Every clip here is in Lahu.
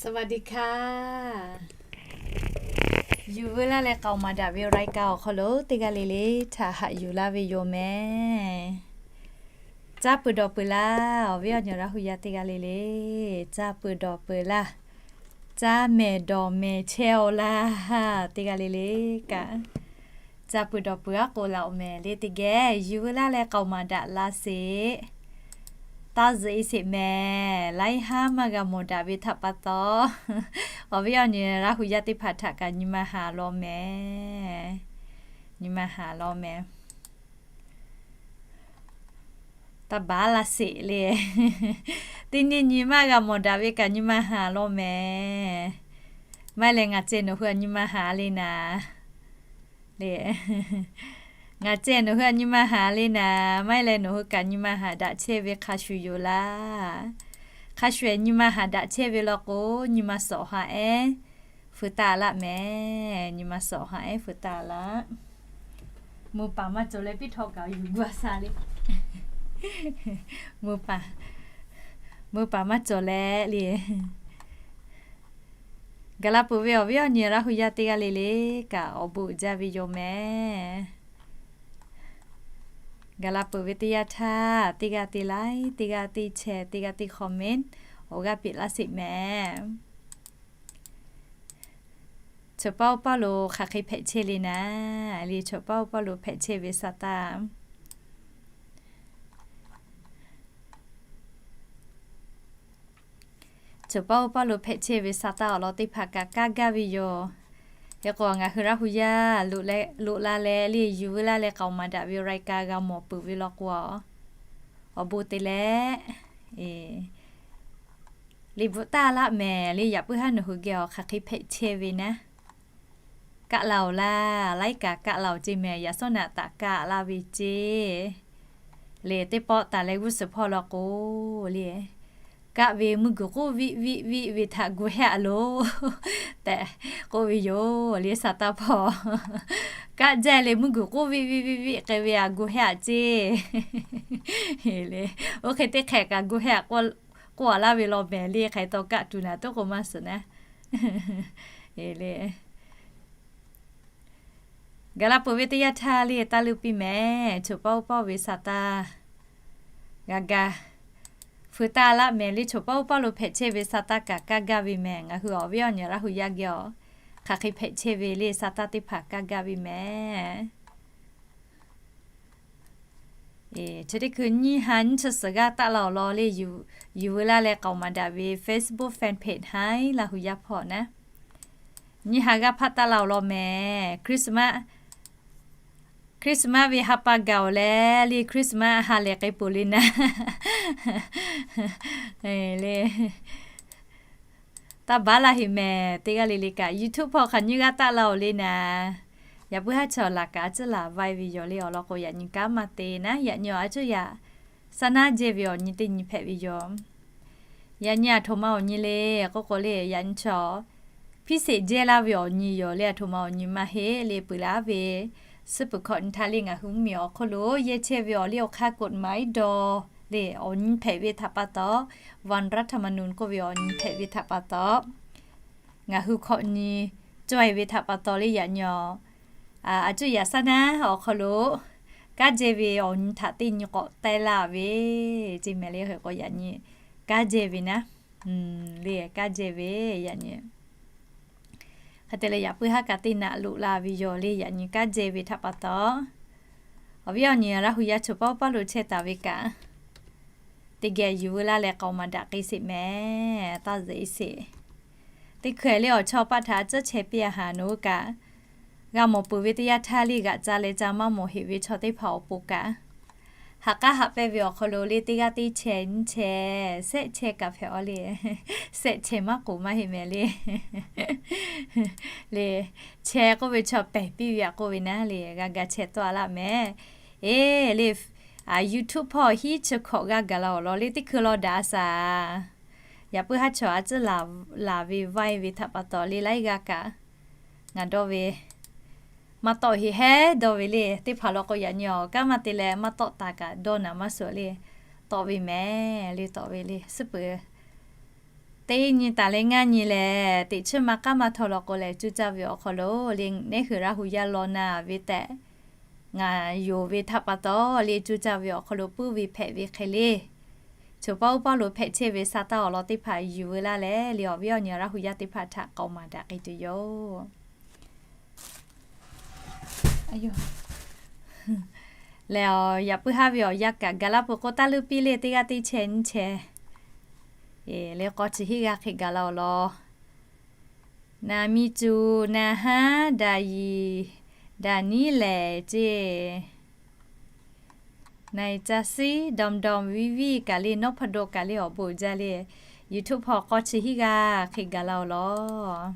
สวัสดีค่ะ Yuˬ veu laˇ leh k'aoˍ maˍ daꞈ ve รายการ awˬ hk'aw lo teˇ g'aˇ le le htaꞈ haꞈ yuˬ laˇ ve yoˬ mehˍ. Caˇ peuˬ dawˬ peuˬ laˇ, awˬ viˉ awˬ nyi Laˇ hu yaˇ teˇ g'aˇ le le, caˇ peuˬ dawˬ peuˬ laˇ, caˇ mehˍ dawˬ mehˍ chehˇ-aw laˇ, teˇ g'aˇ le le kaꞈ caˇ peuˬ dawˬ peuˬ aˉ k'o laˬ-oˬ mehˍ le. Teˇ geh yuˬ veu laˇ leh k'aoˍ maˍ daꞈ laˇ sheˍ. Taˇ zuhꞈ-e sheˍ mehˍ. Laiˉ haˉ maˇ g'a mawˬ daꞈ ve htaꞈ pa taw, awˬ viˉ awˬ nyi Laˇ hu yaˇ teˇ hpaˍ htaꞈ kaꞈ nyi ma haˍ law mehˍ. Nyi ma haˍ law mehˍ. Taˇ baˬ laˇ sheˍ le. Teˇ nyi nyi maˇ g'a mawˬ daꞈ ve kaꞈ nyi ma haˍ law mehˍ. Maˇ heˆ leh ngaˬ ceh nawˬ hui htaꞈ nyi ma haˍ le naˍ le. Ngaˬ ceh nawˬ hui htaꞈ nyi ma haˍ le naˍ, maˇ heˆ leh nawˬ hui kaꞈ nyi ma haˍ daꞈ chehˇ ve hk'a shuˍ yoˬ laˇ. Hk'a shuˍ-ehˍ nyi ma haˍ daꞈ chehˇ ve law k'o, nyi ma suhˍ ha ehˉ feu taˍ laˇ mehˍ. Nyi ma suhˍ ha ehˉ feu taˍ laˇ. Mvuh paˍ maˇ cawˬ leh piˇ htaw kaꞈ yuˬ gu a sha le. Mvuh paˍ, mvuh paˍ maˇ cawˬ leh le. Gaˬ la peuˬ ve awˬ viˉ awˬ nyi Laˇ hu yaˇ teˇ g'aˇ le le kaꞈ awˬ bon uiˍ jaˇ ve yoˬ mehˍ. Gaˬ la peuˬ ve teˇ yanˇ htaˇ, teˇ g'aˇ teˇ like, teˇ g'aˇ teˇ share, teˇ g'aˇ teˇ comment awˬ g'aˇ peꞈ laˇ sheˍ mehˍ. Choˬ paˇ oˇ paˇ lo hk'aˬ hk'e hpehꞈ chehˇ le naˍ, le choˬ paˇ oˇ paˇ lo hpehꞈ chehˇ ve sa taˇ, choˬ paˇ oˇ paˇ lo hpehꞈ chehˇ ve sa taˇ awˬ lawn teˇ hpaˍ kaꞈ kaˇ gaˇ ve yoˬ. Hk'e k'o ngaˬ hui Laˇ hu yaˇ loꞈ la leh le yuˬ veu laˇ leh k'aoˍ maˍ daꞈ ve รายการ g'a mawˬ peuˬ ve law k'o, awˬ bon te leh le bvuhꞈ taˇ laˇ mehˍ le. Yaꞈ puiˉ haˉ nawˬ hui geh awˬ hk'aˬ hk'e hpehꞈ chehˇ ve naˍ, kaˆ la-oˬ laˇ, laiˉ kaꞈ kaˆ la-oˬ ceˇ mehˍ. Yaꞈ sawˉ naꞈ taꞈ kaˆ laˇ ve ceˇ le. Teˇ pawˆ taˍ leh g'uˇ suhˍ hpawˇ law k'o le, kaˆ ve mvuhˇ guiˬ k'oˆ viˆ viˆ viˆ ve htaꞈ gu hehˆ-a loˬ tehꞈ k'oˆ ve yoˬ le. Sa taˇ hpawˇ kaˆ jaˇ le mvuhˇ guiˬ k'oˆ viˆ viˆ viˆ viˆ k'ai ve htaꞈ gu hehˆ-a ceˇ le. Oˇ hk'e teˇ hk'ehꞈ kaꞈ gu hehˆ k'oˆ-a laˇ ve law mehˍ le. Hk'aˬ hk'e taw kaˆ tuˬ naˍ toˉ k'o maˇ suhˍ naˍ le. Gaˬ la peuˬ ve teˇ yanˇ htaˇ le taˇ leuˇ piˇ mehˍ. Choˬ paˇ oˇ paˇ ve sa taˇ g'a ga feu taˇ laˇ mehˍ le. Choˬ paˇ oˇ paˇ lo hpehꞈ chehˇ ve sa taˇ kaꞈ kaˇ gaˇ ve mehˍ. Ngaˬ hui awˬ viˉ awˬ nyi Laˇ hu yaˇ geh awˬ hk'aˬ hk'e hpehꞈ chehˇ ve le sa taˇ teˇ hpaˍ kaˇ gaˇ ve mehˍ. Chi teˇ hkui nyiˇ ha nyiˇ chi suhˍ g'aˇ taˆ la awˬ lawn le, yuˬ veu laˇ leh k'aoˍ maˍ daꞈ ve Facebook fan page haiˉ Laˇ hu yaˇ hpawˇ naˍ, nyiˇ ha g'aˇ hpaˆ taˆ la awˬ lawn mehˍ. Christmas, Christmas ve ha pa gaˬ-oˬ leh le Christmas ha lehˬ k'ai peuˬ le naˍ le. Taˇ baˬ laˇ heˍ mehˍ. Teˇ g'aˇ le le kaꞈ YouTube hpawˇ hk'aˬ nyiˇ g'aˇ taˆ la-oˬ le naˍ, yaꞈ puiˉ haˉ chaw laˬ kaꞈ a ciˉ laˬ vaiˇ ve yoˬ le. Awˬ lawn k'o yaꞈ nyi kanˉ maˇ te naˍ. Yaꞈ nyi a ciˉ yaꞈ saˉ naˉ jehˇ ve awˬ nyi teˇ nyi hpehꞈ ve yoˬ. Yaꞈ nyi aˬ htoꞈ ma awˬ nyi le k'oˆ k'o le, yaꞈ nyi chaw hpiˇ sheˍ jehˇ laˇ ve awˬ nyi yoˬ le. Aˬ htoꞈ ma awˬ nyi maˇ heˆ le. Peuˬ laˇ ve suhˉ peuˬ hkawꞈ nyi htaˇ le ngaˬ hui mvuhˇmiˬ awˬ hk'oˆ lo yehˇ chehˇ ve awˬ liˇ awˬ hk'aˇ กฎหมาย dawˬ le awˬ nyi hpehꞈ ve htaꞈ pa taw, วันรัฐธรรมนูญ k'oˆ ve awˬ nyi hpehꞈ ve htaꞈ pa taw, ngaˬ hui hkawꞈ nyi caweh ve htaꞈ pa taw le yaꞈ nyi a ciˉ yaꞈ saˉ naˉ awˬ hk'aw lo kanˉ jehˇ ve awˬ nyi htaꞈ teˇ nyi k'awꞈ teh laˇ ve ceˇ mehˍ le. Hk'e k'o yaꞈ nyi kanˉ jehˇ ve naˍ le, kanˉ jehˇ ve yaꞈ nyi hk'e te leh yaꞈ puiˉ haˉ kaꞈ teˇ naꞈ loꞈ la ve yoˬ le. Yaꞈ nyi kanˉ jehˇ ve htaꞈ pa taw, awˬ viˉ awˬ nyi Laˇ hu yaˇ choˬ paˇ oˇ paˇ lo chehˇ taˍ ve kaꞈ, teˇ geh yuˬ veu laˇ leh k'aoˍ maˍ daꞈ k'ai sheˍ mehˍ. Taˇ zuhꞈ-e sheˍ. Teˇ hkui le awˬ chawˇ paˆ htaꞈ a ciˉ chehˇ piˇ-a haˍ nawˬ hui kaꞈ, g'a mawˬ peuˬ ve teˇ yanˇ htaˇ le g'aꞈ ca leh ca maˇ mawˬ heꞈ ve chaw teˇ hpaˍ awˬ pon kaꞈ, ha k'aˉ haꞈ pehnˇ ve awˬ hk'aw lo le teˇ g'aˇ teˇ chehˇ nyiˇ chehˇ shehˆ chehˇ kaꞈ hpehꞈ-aw le. Shehˆ chehˇ maˇ k'oˍ maˇ heˆ mehˍ le. Le, chehˇ k'oˆ ve chaw pehˬ piˇ ve aꞈ k'oˆ ve naˍ le, g'a ga chehˇ tawˆ-a laˇ mehˍ. Eˬ le, YouTube hpawˇ hiˉ chi hkawꞈ g'a gaˬ la awˬ lawn le teˇ hkui law daꞈ-a shaˍ. Yaꞈ puiˉ haˉ chaw a ciˉ laˬ ve vaiˇ ve htaꞈ pa taw le laiˉ g'aˇ kaꞈ ngaˬ dawˇ ve maˇ tawˆ heꞈ hehˉ dawˇ ve le. Teˇ hpaˍ law k'o yaꞈ nyi awˬ kanˉ maˇ te leh maˇ tawˆ taˍ kaꞈ dawˇ naˍ maˇ suhˍ le. Tawˆ ve mehˍ le, tawˆ ve le. Suhˉ peuˬ Teˇ nyi taˍ leh ngaˇ nyi lehˬ, teꞈ chiˉ ma k'aˉ ma htaw law k'o lehˬ, cuˇ caˇ ve awˬ hk'aw lo le, neˉ hui Laˇ hu yaˇ law na ve tehꞈ ngaˬ yonˍ ve htaꞈ pa taw le, cuˇ caˇ ve awˬ hk'aw lo puiˉ ve hpehꞈ ve hk'e le, choˬ paˇ uˉ paˇ lo hpehꞈ chehˇ ve sa taˇ awˬ lawn teˇ hpaˍ yuˬ veu laˇ leh le, awˬ viˉ awˬ nyi Laˇ hu yaˇ teˇ hpaˍ htaꞈ k'aoˍ maˍ daꞈ k'ai tuˬ yoˬ. Lehˬ, yaꞈ puiˉ haˉ ve awˬ yanˇ kaꞈ gaˬ la peuˬ k'o, taˇ leuˇ piˇ le, teˇ g'aˇ teˇ chehˇ nyiˇ chehˇ le, k'aw chi hiˉ g'aˇ hk'e gaˬ la awˬ lawn. Naˍ miˬ cuˬ, naˍ haˉ, daꞈ yiˍ, daꞈ niˉ lehˬ ceˇ, naˍ iˍ ca siˉ, dawˇ dawˇ viˉ viˉ kaꞈ le, nawˉ hpaˇ dawˇ kaꞈ le, awˬ bon jaˇ le. YouTube hpawˇ k'aw chi hiˉ g'aˇ hk'e gaˬ la awˬ lawn.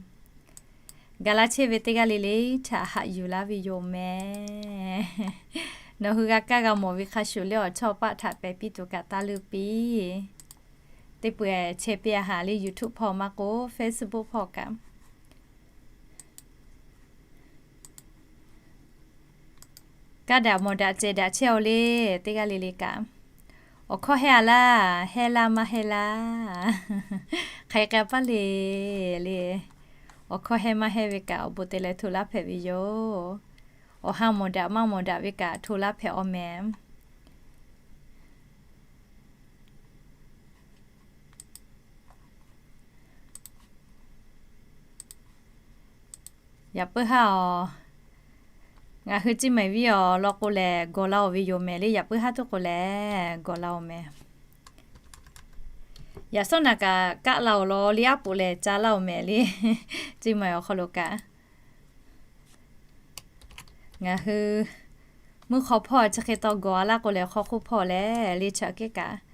Gaˬ la chehˇ ve teˇ g'aˇ le le htaꞈ haꞈ yuˬ laˇ ve yoˬ mehˍ. Nawˬ hui g'a kaˇ g'a mawˬ ve hk'a shuˍ le, awˬ chawˇ paˆ htaꞈ pehˬ piˇ tuˬ kaꞈ taˇ leuˇ piˇ. Teˇ peuˬ chehˇ piˇ a haˍ le, YouTube hpawˇ maˇ k'o Facebook hpawˇ kaꞈ. Kaˇ daꞈ mawˬ daꞈ cehˬ daꞈ chehˇ aw le, teˇ g'aˇ le le kaꞈ. Awˬ hkawˇ hehˇ a laˇ, hehˇ laˇ maˇ hehˇ laˇ, hk'aˬ hk'e k'ai paˇ le le. Awˬ hkawˇ hehˇ maˇ hehˇ ve kaꞈ awˬ bon te leh hto laˇ hpehꞈ ve yoˬ. Awˬ ha mawˬ daꞈ maˇ mawˬ daꞈ ve kaꞈ hto laˇ hpehꞈ aw mehˍ. Yaꞈ puiˉ haˉ aˬ, ngaˬ hui Ciˇ Maiˍ viˉ awˬ lawn k'o lehˬ, gawˬ la oˬ ve yoˬ mehˍ le. Yaꞈ puiˉ haˉ tuˬ k'o lehˬ, gawˬ la oˬ mehˍ. Yaꞈ sawˉ naꞈ kaꞈ kaˆ la oˬ lawn le, aˉ poꞈ lehˬ ca laˇ oˬ mehˍ le. Ciˇ Maiˍ awˬ hk'aw lo kaꞈ ngaˬ hui mvuhˇ hk'aw hpawˇ chi hk'e taw gawˬ a laˇ k'o lehˬ, hk'aw hk'oˆ hpawˇ lehˬ le, chaꞈ kehˉ kaꞈ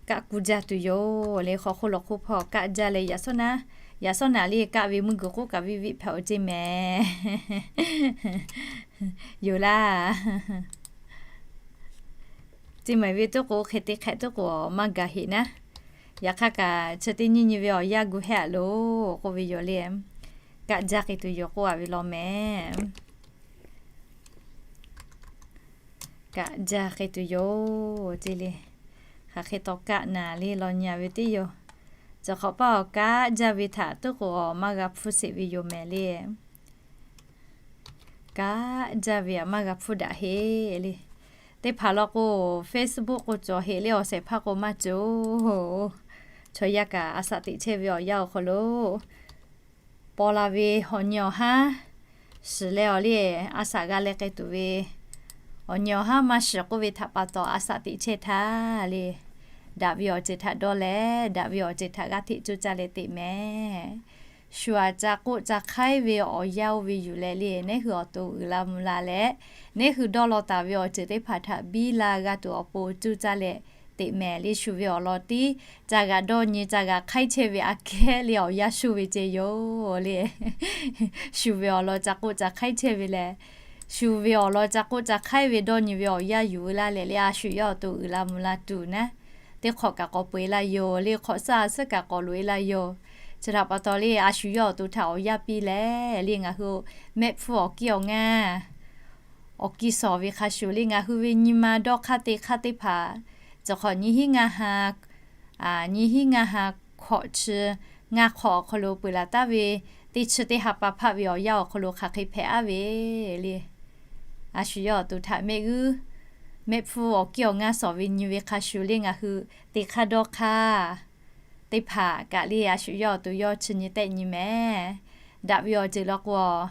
kaˆ kuˇ jaˇ tuˬ yoˬ le. Hk'aw hk'oˆ lawˬ hk'oˆ hpawˇ kaˆ jaˇ leh, yaꞈ sawˉ naꞈ, yaꞈ sawˉ naꞈ le kaˆ ve mvuhˇ guiˬ k'oˆ kaꞈ viˆ viˆ hpehꞈ awˬ ceˇ mehˍ yoˬ laˇ. Ciˇ Maiˍ ve tuˉ k'o hk'e te hk'ehꞈ tuˉ k'o maˇ gaˬ heꞈ naˉ. Yaꞈ hk'aˇ kaꞈ chi teˇ nyiˇ nyi ve awˬ yanˇ gu hehˇ a loˬ k'oˆ ve yoˬ le. Kaˆ jaˇ k'ai tuˬ yoˬ k'oˆ a ve law mehˍ. Kaˆ jaˇ k'ai tuˬ yoˬ ceˇ le. Hk'aˬ hk'e taw kaˆ naˍ le law nyi a ve teˇ yoˬ. Chi hk'awꞈ paˇ awˬ kaˆ jaˇ ve htaꞈ tuˉ k'o maˇ g'a hpfuhˇ sheˍ ve yoˬ mehˍ le. Kaˆ jaˇ ve aꞈ maˇ g'a hpfuhˇ daꞈ heˆ le. Teˇ hpaˍ law k'o, Facebook k'o cawˬ heˆ le, awˬ shehˍ hpaˇ k'o maˇ cawˬ. Chaw yaˇ kaꞈ a shaꞈ teꞈ chehˇ ve awˬ yanˇ awˬ hk'aw lo paw la ve awˬ nyi awˬ haˉ shiˍ leh awˬ le, a shaꞈ g'a leh k'ai tuˬ ve awˬ nyi awˬ haˉ maˇ shiˍ k'oˆ ve htaꞈ pa taw a shaꞈ teꞈ chehˇ htaˇ le, daꞈ ve awˬ ceuˬ htaꞈ dawˇ leh, daꞈ ve awˬ ceuˬ htaꞈ g'aˇ hteꞈ coˇ caˇ leh teꞈ mehˍ. Shu aꞈ ca k'oˆ ca hk'aiˉ ve awˬ yanˇ oˇ ve yuˬ leh le, neˉ hui awˬ to uiˍ la mvuh la leh, neˉ hui dawˇ law taˍ ve awˬ ceuˬ teˇ hpaˍ htaꞈ biˇ la g'a tuˬ awˬ pon coˇ caˇ leh teꞈ mehˍ le. Shu ve awˬ lawn tiˉ ca g'aꞈ dawˇ nyi ca g'aꞈ hk'aiˉ chehˇ ve aꞈ kehˉ le awˬ yanˇ shuˇ ve ceˇ yoˬ le. Shu ve awˬ lawn ca k'oˆ ca hk'aiˉ chehˇ ve lehˬ, shu ve awˬ lawn ca k'oˆ ca hk'aiˉ ve dawˇ nyi ve awˬ yanˇ yuˬ veu laˇ leh le, a shu yawˇ awˬ to uiˍ la mvuh la tuˬ naˉ, teˇ hk'awꞈ kaꞈ k'awꞈ peu eˬ laˇ yoˬ le. Hk'awꞈ suhˉ a suhˉ kaꞈ k'awꞈ loꞈ e laˇ yoˬ. Chi htaꞈ pa taw le, a shu yawˇ awˬ to htaꞈ awˬ yanˇ piˇ leh le, ngaˬ hui mehˆ hpfuhˇ awˬ kiˇ awˬ ngaˇ awˬ kiˇ shawˍ ve hk'a shuˍ le, ngaˬ hui ve nyi ma dawˇ hk'aˇ te hk'aˇ teˇ hpaˍ, cawˬ hk'awꞈ nyiˇ hinˉ ngaˇ ha, nyiˇ hinˉ ngaˇ ha hkawꞈ chi ngaˇ hk'awꞈ awˬ hk'aw lo peuˬ laˬ taˍ ve, teˇ chi teˇ ha pa hpaˆ ve awˬ yanˇ awˬ hk'aw lo hk'aˬ hk'e hpehꞈ aˉ ve le. A shu yawˇ awˬ to htaꞈ mehˆ g'uiˇ, mehˆ hpfuhˇ awˬ kiˇ awˬ ngaˇ shawˍ ve nyi ve hk'a shuˍ le, ngaˬ hui te hk'aˇ dawˇ hk'aˇ teˇ hpaˍ kaꞈ le, a shu yawˇ awˬ to yawˇ chi nyi tehˆ nyi mehˍ. Daꞈ ve awˬ ceuˬ law k'o,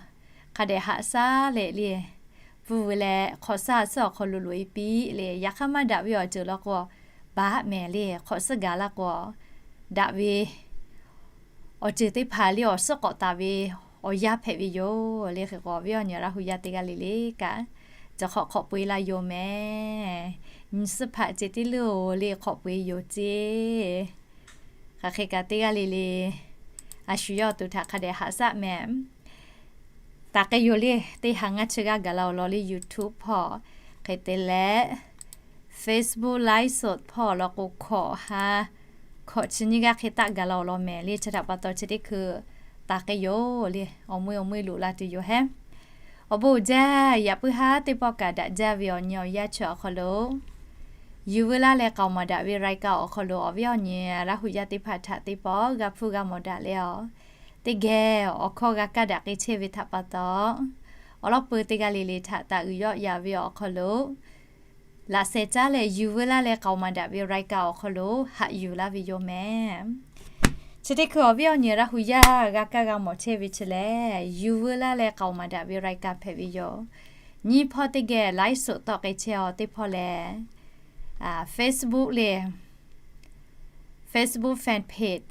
hk'a dehꞈ haꞈ shaˉ leh le, pfuhˇ veu leh hk'awꞈ suhˉ a suhˉ awˬ hk'aw lo loꞈ e piˇ le. Yaꞈ hk'aˇ maˇ daꞈ ve awˬ ceuˬ law k'o, baˆ mehˍ le, hk'awꞈ suhˉ gaˬ laˇ k'o, daꞈ ve awˬ ceuˬ teˇ hpaˍ le awˬ suhˉ k'awꞈ taˍ ve awˬ yanˇ hpehꞈ ve yoˬ le. Hk'e k'o, awˬ viˉ awˬ nyi Laˇ hu yaˇ teˇ g'aˇ le le kaꞈ, cawˬ hk'awꞈ k'awꞈ peu eˬ laˇ yoˬ mehˍ. Nyi suhˉ hpaꞈ ceh tiˉ leuˉ oˬ le, k'awꞈ peu eˬ yoˬ ceˇ. Hk'aˬ hk'e kaꞈ teˇ g'aˇ le le, a shu yawˇ awˬ to htaꞈ hk'a dehꞈ haꞈ shaˉ mehˍ. Taˍ k'ai yoˬ le, teˇ ha ngaˇ chi g'aˇ gaˬ la awˬ lawn le YouTube hpawˇ, hk'e te leh Facebook live show hpawˇ law k'o, hkawꞈ ha, hkawꞈ chi nyiˇ g'aˇ hk'e taˆ gaˬ la awˬ lawn mehˍ le. Chi htaꞈ pa taw chi teˇ hkui taˍ k'ai yoˬ le, awˬ meuˇ awˬ meuˇ loꞈ la tuˬ yoˬ hehˉ. Awˬ bon jaˇ, yaꞈ puiˉ haˉ teˇ pawˆ kaꞈ daꞈ jaˇ ve awˬ nyi awˬ yanˇ chi awˬ hk'aw lo Yuˬ veu laˇ leh k'aoˍ maˍ daꞈ ve รายการ awˬ hk'aw lo awˬ viˉ awˬ nyi Laˇ hu yaˇ teˇ hpaˍ htaꞈ teˇ pawˆ g'a hpuˇ g'a mawˬ daꞈ leh a, teˇ geh awˬ hkawˇ g'a kaˇ daꞈ k'ai chehˇ ve htaꞈ pa taw, awˬ lawn peuˬ teˇ g'aˇ le le htaꞈ taˍ uiˍ yawˆ yan ve awˬ hk'aw lo laꞈ sheh caˉ leh yuˬ veu laˇ leh k'aoˍ maˍ daꞈ ve รายการ awˬ hk'aw lo haꞈ yuˬ laˇ ve yoˬ mehˍ. Chi teˇ hkui awˬ viˉ awˬ nyi Laˇ hu yaˇ g'a kaˇ g'a mawˬ chehˇ ve chi lehˬ, yuˬ veu laˇ leh k'aoˍ maˍ daꞈ ve รายการ hpehꞈ ve yoˬ. Nyiˇ hpawˇ teˇ geh ไลฟ์สด tawˆ k'ai chehˇ a teˇ hpawˇ lehˬ, Facebook le, Facebook fan page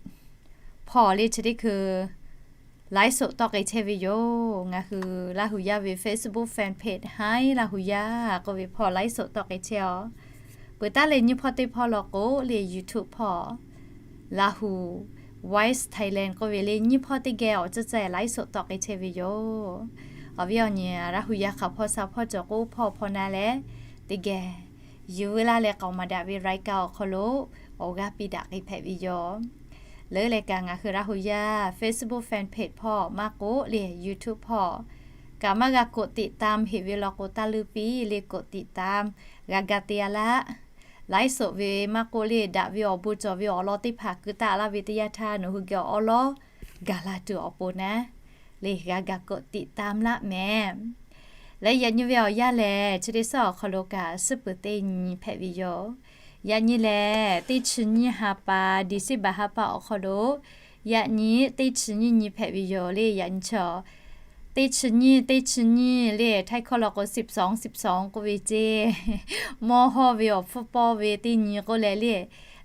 hpawˇ le chi teˇ hkui ไลฟ์สด tawˆ k'ai chehˇ ve yoˬ. Ngaˬ hui Laˇ hu yaˇ ve Facebook fan page Hi Laˇ hu yaˇ k'oˆ ve hpawˇ ไลฟ์สด tawˆ k'ai chehˇ a. Peuˬ taˉ leh nyiˇ hpawˇ teˇ hpawˇ law k'o le YouTube hpawˇ Lahu Voice Thailand k'oˆ ve le nyiˇ hpawˇ teˇ geh awˬ ceuˬ ceuˬ ไลฟ์สด tawˆ k'ai chehˇ ve yoˬ. Awˬ viˉ awˬ nyi Laˇ hu yaˇ hk'a hpawˇ sha hpawˇ cawˬ k'oˆ hpawˇ hpawˇ na leh teˇ geh yuˬ veu laˇ leh k'aoˍ maˍ daꞈ ve รายการ awˬ hk'aw lo awˬ g'aˇ piˇ daꞈ k'ai hpehꞈ ve yoˬ. Leuˉ leh kaꞈ ngaˬ hui Laˇ hu yaˇ Facebook fan page hpawˇ maˇ k'oˆ le YouTube hpawˇ kaꞈ maˇ g'a กดติดตาม heꞈ ve law k'o taˇ leuˉ piˇ le กดติดตาม g'a ga te a laˇ. ไลฟ์สด ve maˇ k'oˆ le daꞈ ve awˬ bon cawˬ ve awˬ lawn teˇ hpaˍ keu taˆ laˇ ve teˇ yanˇ htaˇ nawˬ hui geh awˬ lawˉ gaˬ la tuˬ awˬ pon naˉ le g'a ga กดติดตาม laˇ mehˍ. Leh yaꞈ nyi ve awˬ yanˇ lehˬ chi teˇ suhˉ awˬ hk'aw lo kaꞈ suhˉ peuˬ teˇ nyi hpehꞈ ve yoˬ. Yaꞈ nyi lehˬ teˇ chi nyiˇ ha pa, December ha pa awˬ hk'aw lo yaꞈ nyi teˇ chi nyiˇ nyi hpehꞈ ve yoˬ le. Yaꞈ nyi chi teˇ chi nyiˇ teˇ chi nyiˇ le htaiˇ hkawˇ law k'o สิบสอง สิบสอง k'oˆ ve ceˇ, mawˇ hawˇ ve awˬ hpfuhˇ pawˇ ve teˇ nyi k'oˆ leh le,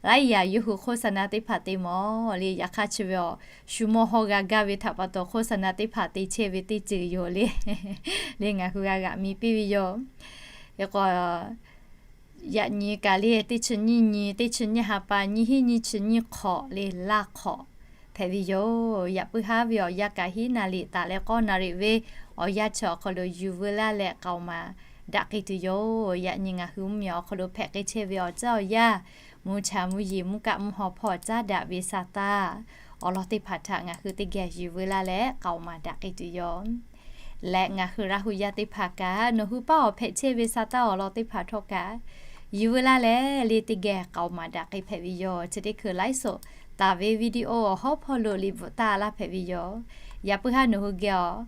laiˉ yaꞈ yawˇ hui โฆษณา teˇ hpaˍ te mawˬ le. Yaꞈ hk'aˇ chi ve awˬ shu mawˇ hawˇ g'a gaˇ ve htaꞈ pa taw โฆษณา teˇ hpaˍ te chehˇ ve teˇ ceuˬ yoˬ le. Le ngaˬ hui g'a g'aꞈ mi piˇ ve yoˬ. Hk'e k'o yaꞈ nyi kaꞈ le teˇ chi nyiˇ nyi, teˇ chi nyiˇ ha pa, nyiˇ hinˉ nyiˇ chi nyiˇ hk'awꞈ le laˇ hk'awꞈ hpehꞈ ve yoˬ. Yaꞈ puiˉ haˉ ve awˬ yanˇ kaꞈ hiˉ naˍ riˍ taˍ leh k'awˇ naˍ riˍ ve awˬ yanˇ chi awˬ hk'aw lo yuˬ veu laˇ leh k'aoˍ maˍ daꞈ k'ai tuˬ yoˬ. Yaꞈ nyi ngaˬ hui mvuhˇmiˬ awˬ hk'aw lo hpehꞈ k'ai chehˇ ve awˬ ceuˬ awˬ yanˇ, mvuhˇ cha mvuhˇ yeˬ mvuhˇ kaˆ mvuhˇ haw hpawˇ caˉ daꞈ ve sa taˇ awˬ lawn teˇ hpaˍ htaꞈ ngaˬ hui teˇ geh yuˬ veu laˇ leh k'aoˍ maˍ daꞈ k'ai tuˬ yoˬ. Leh ngaˬ hui Laˇ hu yaˇ teˇ hpaˍ kaꞈ nawˬ hui paˇ awˬ hpehꞈ chehˇ ve sa taˇ awˬ lawn teˇ hpaˍ htawˇ kaꞈ yuˬ veu laˇ leh le teˇ geh k'aoˍ maˍ daꞈ k'ai hpehꞈ ve yoˬ. Chi teˇ hkui ไลฟ์สด taˍ ve วิดีโอ awˬ hawˉ hpawˇ lo liꞈ bvuhꞈ taˇ laˇ hpehꞈ ve yoˬ. Yaꞈ puiˉ haˉ nawˬ hui geh awˬ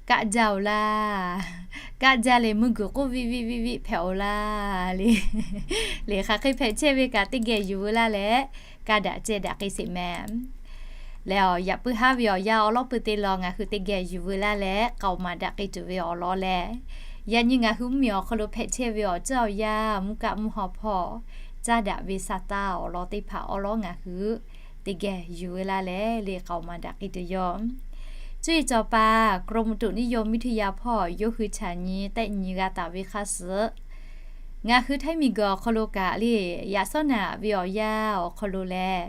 kaˆ jaˇ oˬ laˇ, kaˆ jaˇ leh meuˇ guiˬ k'oˆ viˆ viˆ viˆ viˆ hpehꞈ oˬ laˇ le. Leˬ hk'aˬ hk'e hpehꞈ chehˇ ve kaꞈ teˇ geh yuˬ veu laˇ leh kaˇ daꞈ ceh daꞈ k'ai sheˍ mehˍ. Leh awˬ yaꞈ puiˉ haˉ ve awˬ yanˇ awˬ lawn pui te law ngaˬ hui teˇ geh yuˬ veu laˇ leh k'aoˍ maˍ daꞈ k'ai tuˬ ve awˬ lawn leh, yaꞈ nyi ngaˬ hui mvuhˇmiˬ awˬ hk'aw lo hpehꞈ chehˇ ve awˬ ceuˬ awˬ yanˇ mvuhˇ kaˆ mvuhˇ haw hpawˇ caˇ daꞈ ve sa taˇ awˬ lawn teˇ hpaˍ awˬ lawn ngaˬ hui teˇ geh yuˬ veu laˇ leh le k'aoˍ maˍ daꞈ k'ai tuˬ yoˬ. Cuˇ yiˍ cawˬ paˍ กรมอุตุนิยมวิทยา hpawˇ yawˇ hui chaꞈ nyi tehˆ nyi g'a taˍ ve hk'a suhˍ ngaˬ hui Htaiˇ miˬguiˬ awˬ hk'aw lo kaꞈ le, yaꞈ sawˉ naꞈ ve awˬ yanˇ awˬ hk'aw lo lehˬ,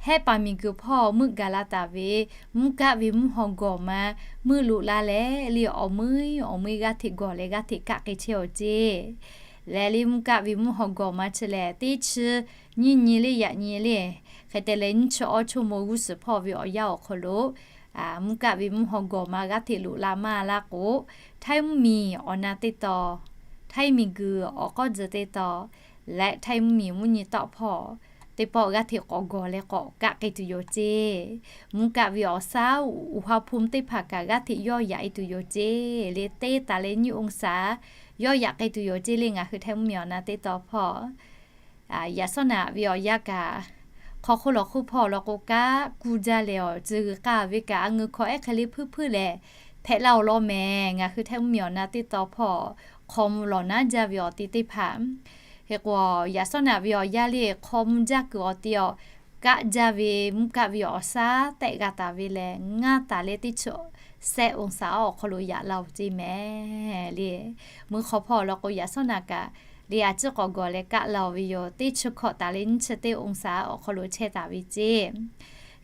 hehˆ paˍ miˬguiˬ hpawˇ meuˆ gaˬ la taˍ ve mvuhˇ kaˆ ve mvuhˇ haw gawˬ ma meuˆ loꞈ la leh le awˬ meuˇ awˬ meuˇ g'aˇ hteꞈ gawˬ leh g'aˇ hteꞈ kaˆ k'ai chehˇ awˬ ceˇ. Leh le mvuhˇ kaˆ ve mvuhˇ haw gawˬ ma chi lehˬ teˇ chi nyiˇ nyi le yaꞈ nyi le, hk'e te leh nyiˇ chi awˇ ชั่วโมง g'uˇ suhˍ hpawˇ ve awˬ yanˇ awˬ hk'aw lo mvuhˇ kaˆ ve mvuhˇ haw gawˬ ma g'aˇ hteꞈ loꞈ la maˇ laˇ k'o, Htaiˇ mvuhˇmiˬ awˬ na teˇ taw, Htaiˇ miˬguiˬ awˬ k'awˇ tzuhˬ teˇ taw, leh Htaiˇ mvuhˇmiˬ mvuhˇ nyi tawˆ hpawˇ teˇ pawˆ g'aˇ hteꞈ k'awꞈ gawˬ leh k'awꞈ kaˆ k'ai tuˬ yoˬ ceˇ. Mvuhˇ kaˆ ve awˬ shaˉ อุณหภูมิ teˇ hpaˍ kaꞈ g'aˇ hteꞈ yawˇ yaꞈ e tuˬ yoˬ ceˇ le, teˇ taˍ leh nyiˇ องศา yawˇ yaꞈ k'ai tuˬ yoˬ ceˇ le ngaˬ hui Htaiˇ mvuhˇmiˬ awˬ na teˇ taw hpawˇ yaꞈ sawˉ naꞈ ve awˬ yanˇ kaꞈ, hk'aw hk'oˆ lawˬ hk'oˆ hpawˇ law k'o kaꞈ kuˇ jaˇ leh awˬ ceuˬ g'uiˬ k'aˇ ve kaꞈ a ngeu hkawˇ ehˉ hk'e le hpuiˇ hpuiˇ lehˬ hpehꞈ la awˬ lawn mehˍ. Ngaˬ hui Htaiˇ mvuhˇmiˬ awˬ na teˇ taw hpawˇ hk'aw mvuh lawˬ naˉ jaˇ ve awˬ ti teˇ hpaˍ, hk'e k'o yaꞈ sawˉ naꞈ ve awˬ yanˇ le hk'aw mvuh jaˇ kuiˬ awˬ ti awˬ kaˆ jaˇ ve mvuhˇ kaˆ ve awˬ shaˉ tehꞈ g'a taˍ ve lehˬ, ngaˇ taˍ leh teˇ chi sehˆ องศา awˬ hk'aw lo yaꞈ la oˬ ceˇ mehˍ le. Meuˇ hk'aw hpawˇ law k'o yaꞈ sawˉ naꞈ kaꞈ le a ciˉ k'awꞈ gawˬ leh kaˆ la oˬ ve yoˬ. Teˇ chi hkawꞈ taˍ leh nyiˇ chi teˇ องศา awˬ hk'aw lo chehˇ taˍ ve ceˇ.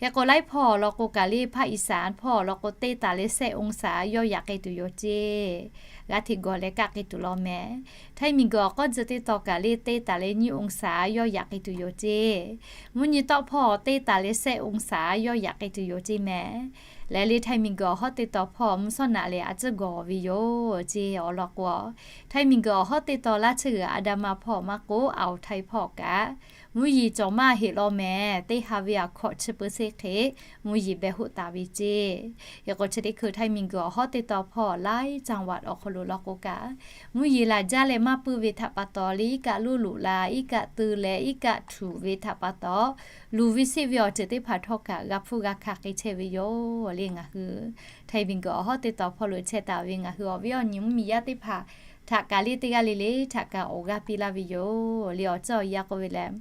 Hk'e k'o, laiˉ hpawˇ awˬ lawn k'o kaꞈ le ภาคอีสาน hpawˇ awˬ lawn k'o, teˇ taˍ leh shehˆ องศา yawˇ yaꞈ k'ai tuˬ yoˬ ceˇ. G'aˇ hteꞈ gawˬ leh kaˆ k'ai tuˬ law mehˍ. Htaiˇ miˬguiˬ awˬ k'awˇ tcuh teˇ taw kaꞈ le teˇ taˍ leh nyiˇ องศา yawˇ yaꞈ k'ai tuˬ yoˬ ceˇ. Mvuhˇ nyi tawˆ hpawˇ teˇ taˍ leh shehˆ องศา yawˇ yaꞈ k'ai tuˬ yoˬ ceˇ mehˍ. Leh le Htaiˇ miˬguiˬ awˬ hawˉ teˇ taw hpawˇ mvuhˇ shawˉ naꞈ lehˬ a tcuhˉ gawˬ ve yoˬ ceˇ. Awˬ lawn k'o, Htaiˇ miˬguiˬ awˬ hawˉ teˇ taw laˇ tsuhˇ g'uiˬ อันดามัน hpawˇ maˇ k'oˆ, อ่าวไทย hpawˇ kaꞈ mvuhˇ yeˬ cawˬ maˇ heˆ law mehˍ. Teˇ ha ve a hkawꞈ chi peu sheˆ hk'e mvuhˇ yeˬ beh hoˆ taˍ ve ceˇ. Hk'e k'o, chi teˇ hkui Htaiˇ miˬguiˬ awˬ hawˉ teˇ taw hpawˇ หลายจังหวัด awˬ hk'aw lo law k'o kaꞈ, mvuhˇ yeˬ laˬ jaˇ leh maˇ puiˇ ve htaꞈ pa taw le, iˉ kaˆ loˇ loꞈ la, iˉ kaˆ teu leh iˉ kaˆ htuꞈ ve htaꞈ pa taw, luˬ ve sheˆ ve awˬ ceuˬ teˇ hpaˍ htawˇ kaꞈ g'a hpfuhˇ g'a hkanˍ k'ai chehˇ ve yoˬ le. Ngaˬ hui Htaiˇ miˬguiˬ awˬ hawˉ teˇ taw hpawˇ lo chehˇ taˍ ve ngaˬ hui awˬ viˉ awˬ nyi mvuhˇmiˬ yaˇ teˇ hpaˍ htaꞈ kaꞈ le teˇ g'aˇ le le htaꞈ kaꞈ awˬ g'aˇ piˇ laˇ ve yoˬ le. Awˬ ceuˬ awˬ yanˇ k'oˆ ve lehˬ,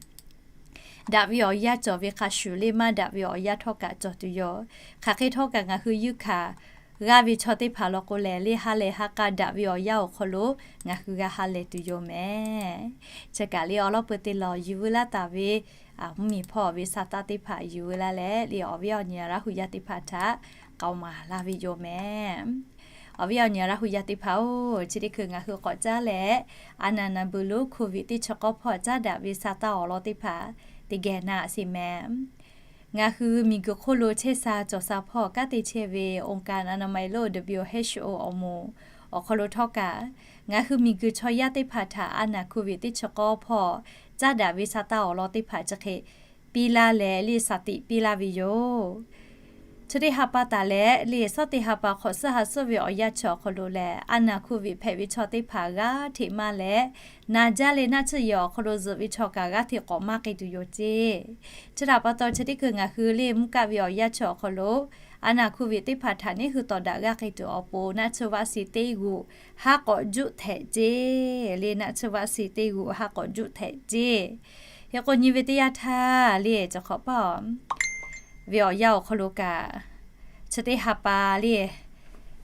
daꞈ ve awˬ yanˇ cawˬ ve hk'a shuˍ le maˇ daꞈ ve awˬ yanˇ htawˇ kaꞈ cawˬ tuˬ yoˬ. Hk'aˬ hk'e htawˇ kaꞈ ngaˬ hui yuˇ hkanˍ g'aˇ ve chaw teˇ hpaˍ law k'o lehˬ, le ha lehˬ ha k'a daꞈ ve awˬ yanˇ awˬ hk'aw lo ngaˬ hui g'a ha lehˬ tuˬ yoˬ mehˍ. Chi kaꞈ le awˬ lawn peu te lawˬ yuˬ veu laˇ taˍ ve mvuhˇmiˬ hpawˇ ve sa taˇ teˇ hpaˍ yuˬ veu laˇ leh le, awˬ viˉ awˬ nyi Laˇ huˍ yaˇ teˇ hpaˍ htaꞈ k'aoˍ maˍ laˇ ve yoˬ mehˍ. Awˬ viˉ awˬ nyi Laˇ huˍ yaˇ teˇ hpaˍ-oˬ, chi teˇ hkui ngaˬ hui k'awꞈ caˉ leh, a naˍ naˍ beuˬ lo โควิด teˇ chi k'awˇ hpawˇ caˉ daꞈ ve sa taˇ awˬ lawn teˇ hpaˍ teˇ geh na sheˍ mehˍ. Ngaˬ hui miˬguiˬ hk'oˆ lo chehˇ sha cawˬ sha hpawˇ kanˉ te chehˇ ve องค์การอนามัยโลก WHO awˬ moˍ awˬ hk'aw lo htawˇ kaꞈ, ngaˬ hui miˬguiˬ chaw yaˇ teˇ hpaˍ htaꞈ a naˍ โควิด teˇ chi k'awˇ hpawˇ caˉ daꞈ ve sa taˇ awˬ lawn teˇ hpaˍ chi hk'e piˇ laˇ leh le shaˍ tiꞈ piˇ laˇ ve yoˬ. Chi teˇ ha pa taˍ leh le, shawˉ teˇ ha pa hk'awꞈ suhˉ ha suhˉ ve awˬ yanˇ chi awˬ hk'aw lo lehˬ, a naˍ โควิด hpehꞈ ve chaw teˇ hpaˍ g'aˇ hteꞈ maˇ leh, na jaˇ leh naˆ tsuhˇ yehˬ awˬ hk'aw lo zuhꞈ ve chaw kaꞈ g'aˇ hteꞈ k'awꞈ maˇ k'ai tuˬ yoˬ ceˇ. Chi htaꞈ pa taw, chi teˇ hkui ngaˬ hui le mvuhˇ kaˆ ve awˬ yanˇ chi awˬ hk'aw lo a naˍ โควิด teˇ hpaˍ htaꞈ neˉ hui tawˍ daꞈ g'aˇ k'ai tuˬ awˬ pon naˆ tsuhˇ vaˆ shiˍ teˇ g'uꞈ haˉ k'awꞈ juˆ htehꞈ ceˇ le. Naˆ tsuhˇ vaˆ shiˍ teˇ g'uꞈ haˉ k'awꞈ juˆ htehꞈ ceˇ. Hk'e k'o, nyi ve teˇ yanˇ htaˇ le, cawˬ hk'awꞈ paˇ ve awˬ yanˇ awˬ hk'aw lo kaꞈ, chi teˇ ha pa le,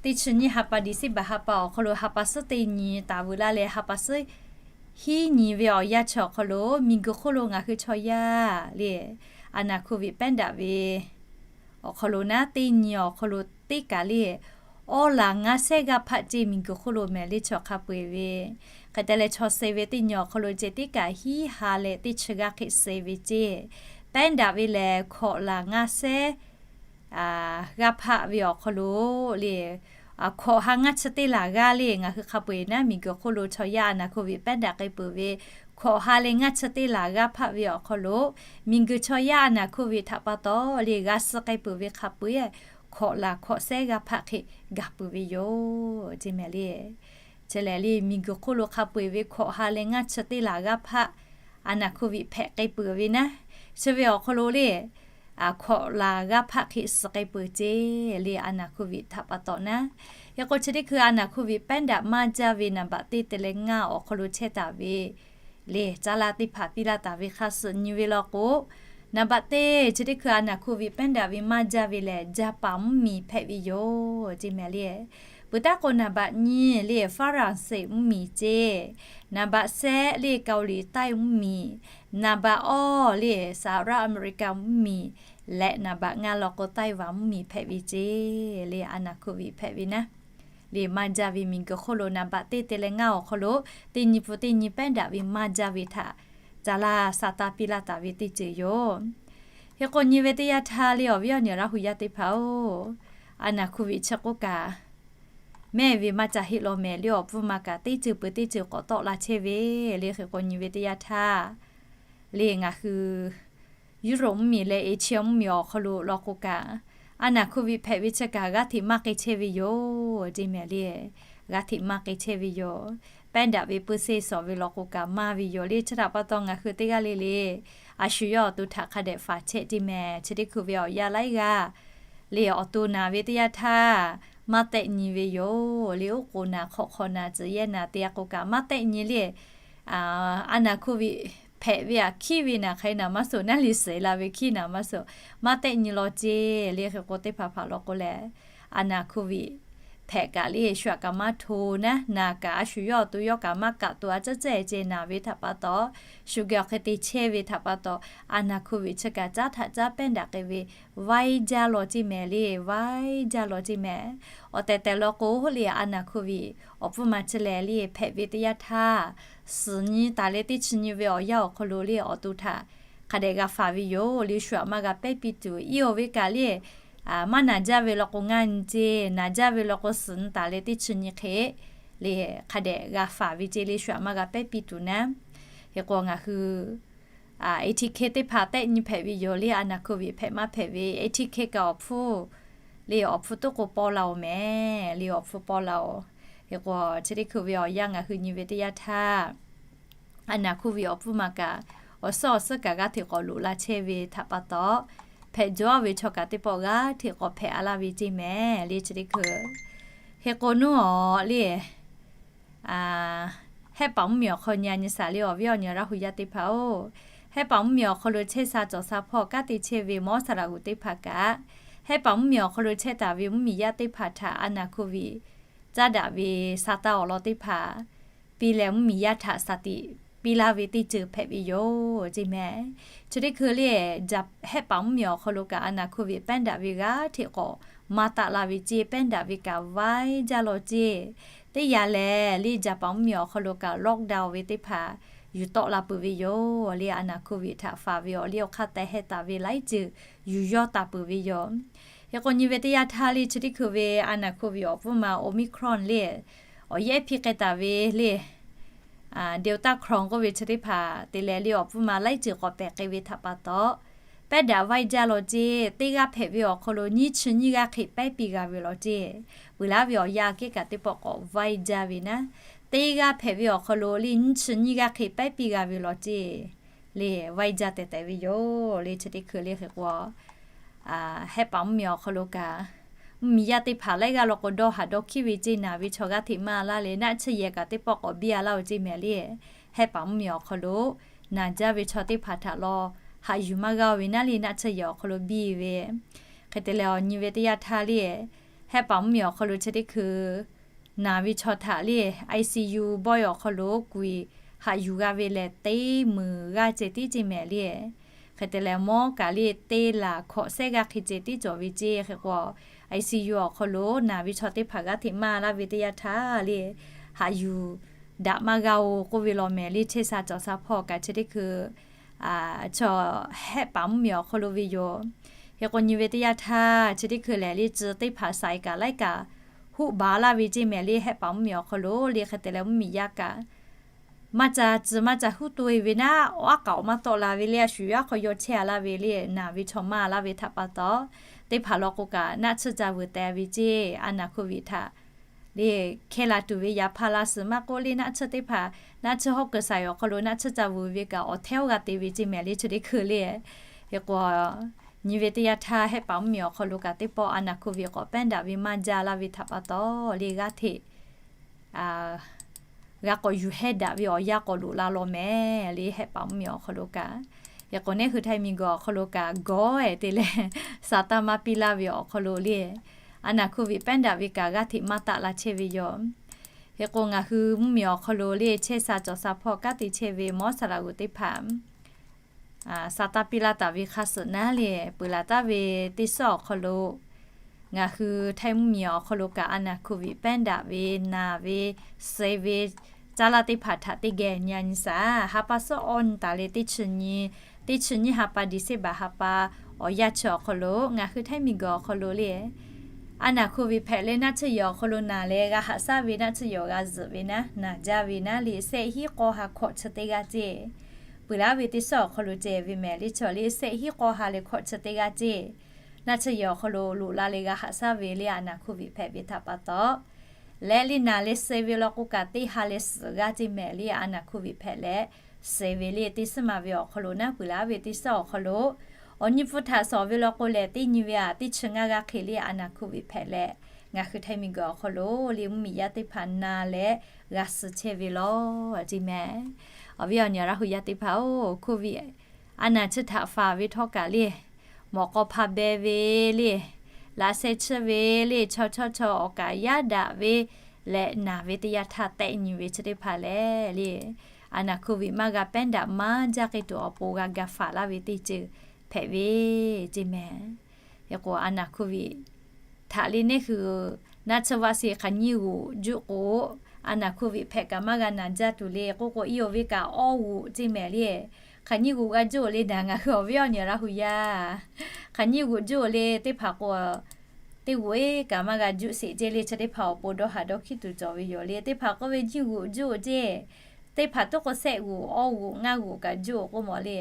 teˇ chi nyiˇ ha pa, December ha pa awˬ hk'aw lo ha pa suhˉ teˇ nyi taˍ veu laˇ leh, ha pa suhˉ hiˉ nyi ve awˬ yanˇ chi awˬ hk'aw lo miˬguiˬ hk'oˆ lo ngaˬ hui chaw yaˇ le, a naˍ โควิด pehˉ daꞈ ve awˬ hk'aw lo naˉ, teˇ nyi awˬ hk'aw lo teˇ kaꞈ le, awˉ laˬ ngaˇ shehˉ g'aˇ hpaˆ ceˇ miˬguiˬ hk'oˆ lo mehˍ le chaw hk'a peu-eˬ ve. Hk'e te leh, chaw suh ve teˇ nyi awˬ hk'aw lo ceh teˇ kaꞈ hiˉ ha leh teˇ chi g'aˇ hk'e suh ve ceˇ. Pehˉ daꞈ ve lehˬ, hkawꞈ laˬ ngaˇ shehˉ g'aˇ hpaˆ ve awˬ hk'aw lo le, hkawꞈ ha ngaˇ chi teˇ laˬ g'aˇ le ngaˬ hui hk'a peu-eˬ naˉ, miˬguiˬ hk'oˆ lo chaw yaˇ a naˍ โควิด pehˉ daꞈ k'ai peuˬ ve hkawꞈ ha leh ngaˇ chi teˇ laˬ g'aˇ hpaˆ ve awˬ hk'aw lo, miˬguiˬ chaw yaˇ a naˍ โควิด htaꞈ pa taw le g'a suh k'ai peuˬ ve hk'a peu-eˬ, hkawꞈ laˬ hkawꞈ shehˉ g'aˇ hpaˆ hk'e gaˬ peuˬ ve yoˬ ceˇ mehˍ le. Chi lehˬ le, miˬguiˬ hk'oˆ lo hk'a peu-eˬ ve hkawꞈ ha leh ngaˇ chi teˇ laˬ g'aˇ hpaˆ a naˍ โควิด hpehꞈ k'ai peuˬ ve naˉ, chi ve awˬ hk'aw lo le, hkawꞈ laˬ g'aˇ hpaˆ hk'e suh k'ai peuˬ ceˇ le, a naˍ โควิด htaꞈ pa taw naˉ. Hk'e k'o, chi teˇ hkui a naˍ โควิด pehˉ daꞈ maˇ jaˇ ve นับเบอร์ teˇ te leh ngaˇ awˬ hk'aw lo chehˇ taˍ ve le, caˇ laˇ teˇ hpaˍ piˇ laˇ taˍ ve hk'a suh nyi ve law k'o, นับเบอร์ teˇ chi teˇ hkui a naˍ โควิด pehˉ daꞈ ve maˇ jaˇ ve lehˬ, Japan mvuhˇmiˬ hpehꞈ ve yoˬ ceˇ mehˍ le. Peuˬ taˉ k'o, นับเบอร์ nyiˇ le, France mvuhˇmiˬ ceˇ, นับเบอร์ shehˆ le, เกาหลีใต้ mvuhˇmiˬ, นับเบอร์ awˇ le, สหรัฐอเมริกา mvuhˇmiˬ leh นับเบอร์ ngaˇ law k'o, Taiwan mvuhˇmiˬ hpehꞈ ve ceˇ le, a naˍ โควิด hpehꞈ ve naˉ. Le maˇ jaˇ ve miˬguiˬ hk'oˆ lo นับเบอร์ teˇ te leh ngaˇ awˬ hk'aw lo teˇ nyi pun teˇ nyi pehˉ daꞈ ve maˇ jaˇ ve htaꞈ caˇ laˇ sa taˇ piˇ laˇ taˍ ve teˇ ceuˬ yoˬ. Hk'e k'o, nyi ve teˇ yanˇ htaˇ le, awˬ viˉ awˬ nyi Laˇ huˍ yaˇ teˇ hpaˍ-oˬ, a naˍ โควิด chi k'oˆ kaꞈ mehˆ ve maˇ ca heˆ law mehˍ le, awˬ pfuhˇ ma kaꞈ teˇ ceuˬ peuˬ teˇ ceuˬ k'awꞈ tawˆ la chehˇ ve le. Hk'e k'o, nyi ve teˇ yanˇ htaˇ le, ngaˬ hui Europe mvuhˇmiˬ leh Asia mvuhˇmiˬ awˬ hk'aw lo law k'o kaꞈ, a naˍ โควิด hpehꞈ ve chi kaꞈ g'aˇ hteꞈ maˇ k'ai chehˇ ve yoˬ ceˇ mehˍ le. G'aˇ hteꞈ maˇ k'ai chehˇ ve yoˬ. Pehˉ daꞈ ve เปอร์เซ็นต์ shawˍ ve law k'o kaꞈ maˇ ve yoˬ le. Chi htaꞈ pa taw, ngaˬ hui teˇ g'aˇ le le a shu yawˇ awˬ to htaꞈ hk'a dehꞈ faˍ chehˇ ceˇ mehˍ. Chi teˇ hkui ve awˬ yanˇ laiˉ g'aˇ le, awˬ to naˍ ve teˇ yanˇ htaˇ maˇ tehˆ nyi ve yoˬ le. Oˉ k'oˍ naˍ, hk'awꞈ hk'aw naˍ, tcuhꞈ yehˇ naˍ te a k'o kaꞈ maˇ tehˆ nyi le. A naˍ โควิด hpehꞈ ve aꞈ hkiˉ ve naˍ hk'e naˍ maˇ suh, naˉ li suhˍ la ve hkiˉ naˍ maˇ suh, maˇ tehˆ nyi law ceˇ le. Hk'e k'o, teˇ hpaˍ hpaˍ law k'o lehˬ, a naˍ โควิด hpehꞈ kaꞈ le shu aꞈ kaꞈ maˇ hto naˉ, naˬ kaꞈ a shu yawˇ awˬ to yawˇ kaꞈ maˇ kaꞈ to a, caˉ caˉ e ce naˬ ve htaꞈ pa taw, shu geh awˬ hk'e te chehˇ ve htaꞈ pa taw, a naˬ hkuˇ ve chi kaꞈ caˉ htaꞈ caˉ pehˉ daꞈ k'ai ve, vaiˇ jaˇ law ceˇ mehˍ le, vaiˇ jaˇ law ceˇ mehˍ. Awˬ tehˬ tehˬ law k'o le, a naˬ hkuˇ ve awˬ pfuhˇ ma chi lehˬ le hpehꞈ ve teˇ yanˇ htaˇ, suhˍ nyi taˍ leh teˇ chi nyi ve awˬ yanˇ awˬ hk'aw lo le awˬ to htaꞈ hk'a dehꞈ g'a faˍ ve yoˬ le, shu aꞈ maˇ g'a pehˉ piˇ tuˬ. Iˉ oˬ ve kaꞈ le, maˇ naˬ jaˇ ve law k'o ngaˇ nyi ceˇ, naˬ jaˇ ve law k'o suhˍ nyi taˍ leh teˇ chi nyi hk'e le hk'a dehꞈ g'a faˍ ve ceˇ le, shu aꞈ maˇ g'a pehˉ piˇ tuˬ naˉ. Hk'e k'o ngaˬ hui etiquette teˇ hpaˍ tehˆ nyi hpehꞈ ve yoˬ le, a naˬ hkuˇ ve hpehꞈ maˇ hpehꞈ ve etiquette kaꞈ awˬ hpfuhˇ le awˬ hpfuhˇ tuˉ k'o paw la oˬ mehˍ le, awˬ hpfuhˇ paw la oˬ. Hk'e k'o chi teˇ hkui ve awˬ yanˇ ngaˬ hui nyi ve teˇ yanˇ htaˇ, a naˬ hkuˇ ve awˬ pfuhˇ ma kaꞈ awˬ suhˉ awˬ suhˉ kaꞈ g'aˇ hteꞈ k'awꞈ loꞈ la chehˇ ve htaꞈ pa taw, hpehꞈ jaw ve chaw kaꞈ teˇ pawˆ g'aˇ hteꞈ k'awꞈ hpehꞈ a laˇ ve ceˇ mehˍ le chi teˇ hkui. Hk'e k'o nuˉ awˬ le, Hehˆ paˍ mvuhˇmiˬ awˬ hk'aw nyi a nyi shaˍ le awˬ viˉ awˬ nyi Laˇ hu yaˇ teˇ hpaˍ-oˬ, Hehˆ paˍ mvuhˇmiˬ awˬ hk'aw lo chehˇ sha cawˬ sha hpawˇ kanˉ te chehˇ ve Mawˇ Saˍ laꞈ g'uˬ teˇ hpaˍ kaꞈ, Hehˆ paˍ mvuhˇmiˬ awˬ hk'aw lo chehˇ taˍ ve mvuhˇmiˬ yaˇ teˇ hpaˍ htaꞈ a naˬ hkuˇ ve caˉ daꞈ ve sa taˇ awˬ lawn teˇ hpaˍ piˇ leh, mvuhˇmiˬ yaˇ htaꞈ shaˍ tiꞈ piˇ laˇ ve teˇ ceuˬ hpehꞈ ve yoˬ ceˇ mehˍ. Chi teˇ hkui le, Hehˆ paˍ mvuhˇmiˬ awˬ hk'aw lo kaꞈ a naˬ hkuˇ ve pehˉ daꞈ ve g'aˇ hteꞈ k'awꞈ maˇ taˆ la ve ceˇ, pehˉ daꞈ ve kaꞈ vaiˇ jaˇ law ceˇ. Teˇ yanˇ lehˬ le, Jaˍpaˍ mvuhˇmiˬ awˬ hk'aw lo kaꞈ lockdown ve teˇ hpaˍ yuˬ tawˆ la peuˬ ve yoˬ le, a naˬ hkuˇ ve htaꞈ faˍ ve awˬ liˇ awˬ hk'aˇ teh heh taˍ ve laiˉ ceuˬ yuˬ yawˇ taˍ peuˬ ve yoˬ. Hk'e k'o nyi ve teˇ yanˇ htaˇ le chi teˇ hkui ve a naˬ hkuˇ ve awˬ pfuhˇ ma Omicron le, awˬ yehˉ piˇ k'ai taˍ ve le, Delta Cron k'oˆ ve chi teˇ hpaˍ te leh le awˬ pfuhˇ ma laiˉ ceuˬ k'awꞈ pehˬ k'ai ve htaꞈ pa taw, pehˉ daꞈ vaiˇ jaˇ law ceˇ. Teˇ g'aˇ hpehꞈ ve awˬ hk'aw lo nyiˇ chi nyiˇ g'aˇ hk'e pehˉ piˇ g'a ve law ceˇ. Peuˬ laˉ ve awˬ yanˇ aꞈ kehˉ kaꞈ teˇ pawˆ k'awꞈ vaiˇ jaˇ ve naˉ, teˇ g'aˇ hpehꞈ ve awˬ hk'aw lo le nyiˇ chi nyiˇ g'aˇ hk'e pehˉ piˇ g'a ve law ceˇ le, vaiˇ jaˇ tehꞈ tehꞈ ve yoˬ le. Chi teˇ hkui le hk'e k'o, Hehˆ paˍ mvuhˇmiˬ awˬ hk'aw lo kaꞈ, mvuhˇmiˬ yaˇ teˇ hpaˍ laiˉ g'aˇ law k'o dawˇ haꞈ dawˇ hkiˉ ve ceˇ, naˬ ve chaw g'aˇ hteꞈ maˇ laˇ leh naˆ tsuhˇ yehˬ kaꞈ teˇ pawˆ k'awꞈ biˇ a laˇ oˬ ceˇ mehˍ le. Hehˆ paˍ mvuhˇmiˬ awˬ hk'aw lo naˬ jaˇ ve chaw teˇ hpaˍ htaꞈ law haꞈ yuˬ maˇ g'a ve naˉ le, naˆ tsuhˇ yehˬ awˬ hk'aw lo biˇ ve. Hk'e te leh awˬ nyi ve teˇ yanˇ htaˇ le, Hehˆ paˍ mvuhˇmiˬ awˬ hk'aw lo chi teˇ hkui naˬ ve chaw htaꞈ le, ICU bawehˇ awˬ hk'aw lo kuˬ haꞈ yuˬ g'a ve lehˬ teˇ meunˍ g'aˇ ceh tiˉ ceˇ mehˍ le. Hk'e te leh mawˇ kaꞈ le teˇ laˬ hkawꞈ sehˉ g'aˇ hk'e ceh tiˉ cawˬ ve ceˇ. Hk'e k'o, ICU awˬ hk'aw lo naˬ ve chaw teˇ hpaˍ g'aˇ hteꞈ maˇ laˇ ve teˇ yanˇ htaˇ le, haꞈ yuˬ daꞈ maˇ g'a oˬ k'oˆ ve law mehˍ le. Chehˇ sha cawˬ sha hpawˇ kaꞈ chi teˇ hkui chaw Hehˆ paˍ mvuhˇmiˬ awˬ hk'aw lo ve yoˬ. Hk'e k'o nyi ve teˇ yanˇ htaˇ chi teˇ hkui lehˬ le, tcuh teˇ hpaˍ saiˍ kaꞈ laiˉ kaꞈ huˆ baˬ laˇ ve ceˇ mehˍ le. Hehˆ paˍ mvuhˇmiˬ awˬ hk'aw lo le hk'e te leh mvuhˇmiˬ yaˇ kaꞈ maˇ ca tcuh maˇ ca huˉ to e ve naˉ, awˬ aˉ k'aoˍ maˇ tawˆ la ve le, a shu yaˇ hk'aw yaw chehˇ a laˇ ve le, naˬ ve chaw maˇ laˇ ve htaꞈ pa taw, teˇ hpaˍ law k'o kaꞈ naˆ tsuhˇ ca vuiˬ teh ve ceˇ. A naˬ hkuˇ ve htaꞈ le hkeh la tuˬ ve yaꞈ hpaˇ la suhˍ maˇ k'oˆ le, naˆ tsuhˇ teˇ hpaˍ naˆ tsuhˇ hawˉ kuiˬ saiˍ awˬ hk'aw lo naˆ tsuhˇ ca vuiˬ ve kaꞈ awˬ hteˇ oˇ g'a te ve ceˇ mehˍ le chi teˇ hkui le. Hk'e k'o, nyi ve teˇ yanˇ htaˇ Hehˆ paˍ mvuhˇmiˬ awˬ hk'aw lo kaꞈ teˇ pawˆ a naˬ hkuˇ ve k'awꞈ pehˉ daꞈ ve maˇ jaˇ laˇ ve htaꞈ pa taw le g'aˇ hteꞈ g'a k'awꞈ yuˬ hehˇ daꞈ ve awˬ yanˇ k'awꞈ loꞈ la law mehˍ le. Hehˆ paˍ mvuhˇmiˬ awˬ hk'aw lo kaꞈ, hk'e k'o neˉ hui Htaiˇ miˬguiˬ awˬ hk'aw lo kaꞈ gawˬ-e te leh sa taˇ maˇ piˇ laˇ ve awˬ hk'aw lo le, a naˬ hkuˇ ve pehˉ daꞈ ve kaꞈ g'aˇ hteꞈ maˇ taˆ la chehˇ ve yoˬ. Hk'e k'o ngaˬ hui mvuhˇmiˬ awˬ hk'aw lo le chehˇ sha cawˬ sha hpawˇ kanˉ te chehˇ ve Mawˇ Saˍ laꞈ g'uˬ teˇ hpaˍ sa taˇ piˇ laˇ taˍ ve hk'a suhˍ naˉ le, peuˬ laˬ taˍ ve teˇ suhˉ awˬ hk'aw lo ngaˬ hui Htaiˇ mvuhˇmiˬ awˬ hk'aw lo kaꞈ a naˬ hkuˇ ve pehˉ daꞈ ve, naˬ ve, suh ve, caˇ laˇ teˇ hpaˍ htaꞈ teˇ geh nyi a nyi shaˍ. Ha pa suhˉ awˇ nyi taˍ leh teˇ chi nyi, teˇ chi nyiˇ ha pa December ha pa awˬ yanˇ chi awˬ hk'aw lo ngaˬ hui Htaiˇ miˬguiˬ awˬ hk'aw lo le, a naˬ hkuˇ ve hpehꞈ leh naˆ tsuhˇ yehˬ awˬ hk'aw lo naˬ leh g'a haꞈ shaˉ ve, naˆ tsuhˇ yehˬ g'a zuhꞈ ve naˉ, naˬ jaˇ ve naˉ le, sehˆ hiˉ k'aw ha hkawꞈ chi teˇ g'aˇ ceˇ. Peuˬ laˉ ve teˇ suhˉ awˬ hk'aw lo ceh ve mehˍ le, chaw le sehˆ hiˉ k'aw ha leh hkawꞈ chi teˇ g'aˇ ceˇ. Naˆ tsuhˇ yehˬ awˬ hk'aw lo loꞈ la leh g'a haꞈ shaˉ ve le, a naˬ hkuˇ ve hpehꞈ ve htaꞈ pa taw, leh le naˬ leh suh ve law k'o kaꞈ teˇ ha leh suhˍ g'aˇ ceˇ mehˍ le, a naˬ hkuˇ ve hpehꞈ leh suh ve le. Teˇ suhˉ ma ve awˬ hk'aw lo naˉ, peuˬ laˉ ve teˇ suhˉ awˬ hk'aw lo awˬ nyi pfuhˇ htaꞈ shawˍ ve law k'o lehˬ, teˇ nyi ve aꞈ teˇ chi ngaˇ g'aˇ hk'e le, a naˬ hkuˇ ve hpehꞈ leh ngaˬ hui Htaiˇ miˬguiˬ awˬ hk'aw lo le mvuhˇmiˬ yaˇ teˇ hpaˍ naˬ leh g'a suh chehˇ ve law ceˇ mehˍ. Awˬ viˉ awˬ nyi Laˇ hu yaˇ teˇ hpaˍ-oˬ, hkuˇ ve a naˬ chi htaꞈ faˍ ve htawˇ kaꞈ le, mawꞈ k'aw hpa beh ve le, laꞈ sheh chiˇ ve le, chaw chawˇ chaw awˬ kaꞈ yaˇ daꞈ ve leh naˬ ve teˇ yanˇ htaˇ tehˆ nyi ve chi teˇ hpaˍ lehˬ le, a naˬ hkuˇ viꞈ maˇ g'a pehˉ daꞈ maˇ jaˇ k'ai tuˬ awˬ pon g'a ga faˍ laˇ ve teˇ ceuˬ hpehꞈ ve ceˇ mehˍ. Hk'e k'o, a naˬ hkuˇ viꞈ htaꞈ le neˇ hui naˆ tsuhˇ vaˆ shiˍ hk'aˬ nyiˇ g'uꞈ juˆ k'o, a naˬ hkuˇ viꞈ hpehꞈ kaꞈ maˇ g'a naˬ jaˇ tuˬ le k'oˆ k'o, iˉ oˬ ve kaꞈ awˇ g'uꞈ ceˇ mehˍ le. Hk'aˬ nyiˇ g'uꞈ g'a juˆ le, naˬ ngaˬ hui awˬ viˉ awˬ nyi Laˇ hu yaˇ hk'aˬ nyiˇ g'uꞈ juˆ le teˇ hpaˍ k'o, teˇ g'uꞈ eˬ kaꞈ maˇ g'a juˆ sheˍ ceˇ le. Chi teˇ hpaˍ awˬ pon dawˇ haˍ dawˇ hkiˉ tuˬ cawˬ ve yoˬ le. Teˇ hpaˍ k'oˆ ve nyiˇ g'uꞈ juˆ ceˇ, teˇ hpaˍ tuˉ k'o shehˆ g'uꞈ, awˇ g'uꞈ, ngaˇ g'uꞈ kaꞈ juˆ k'oˆ mawˬ le.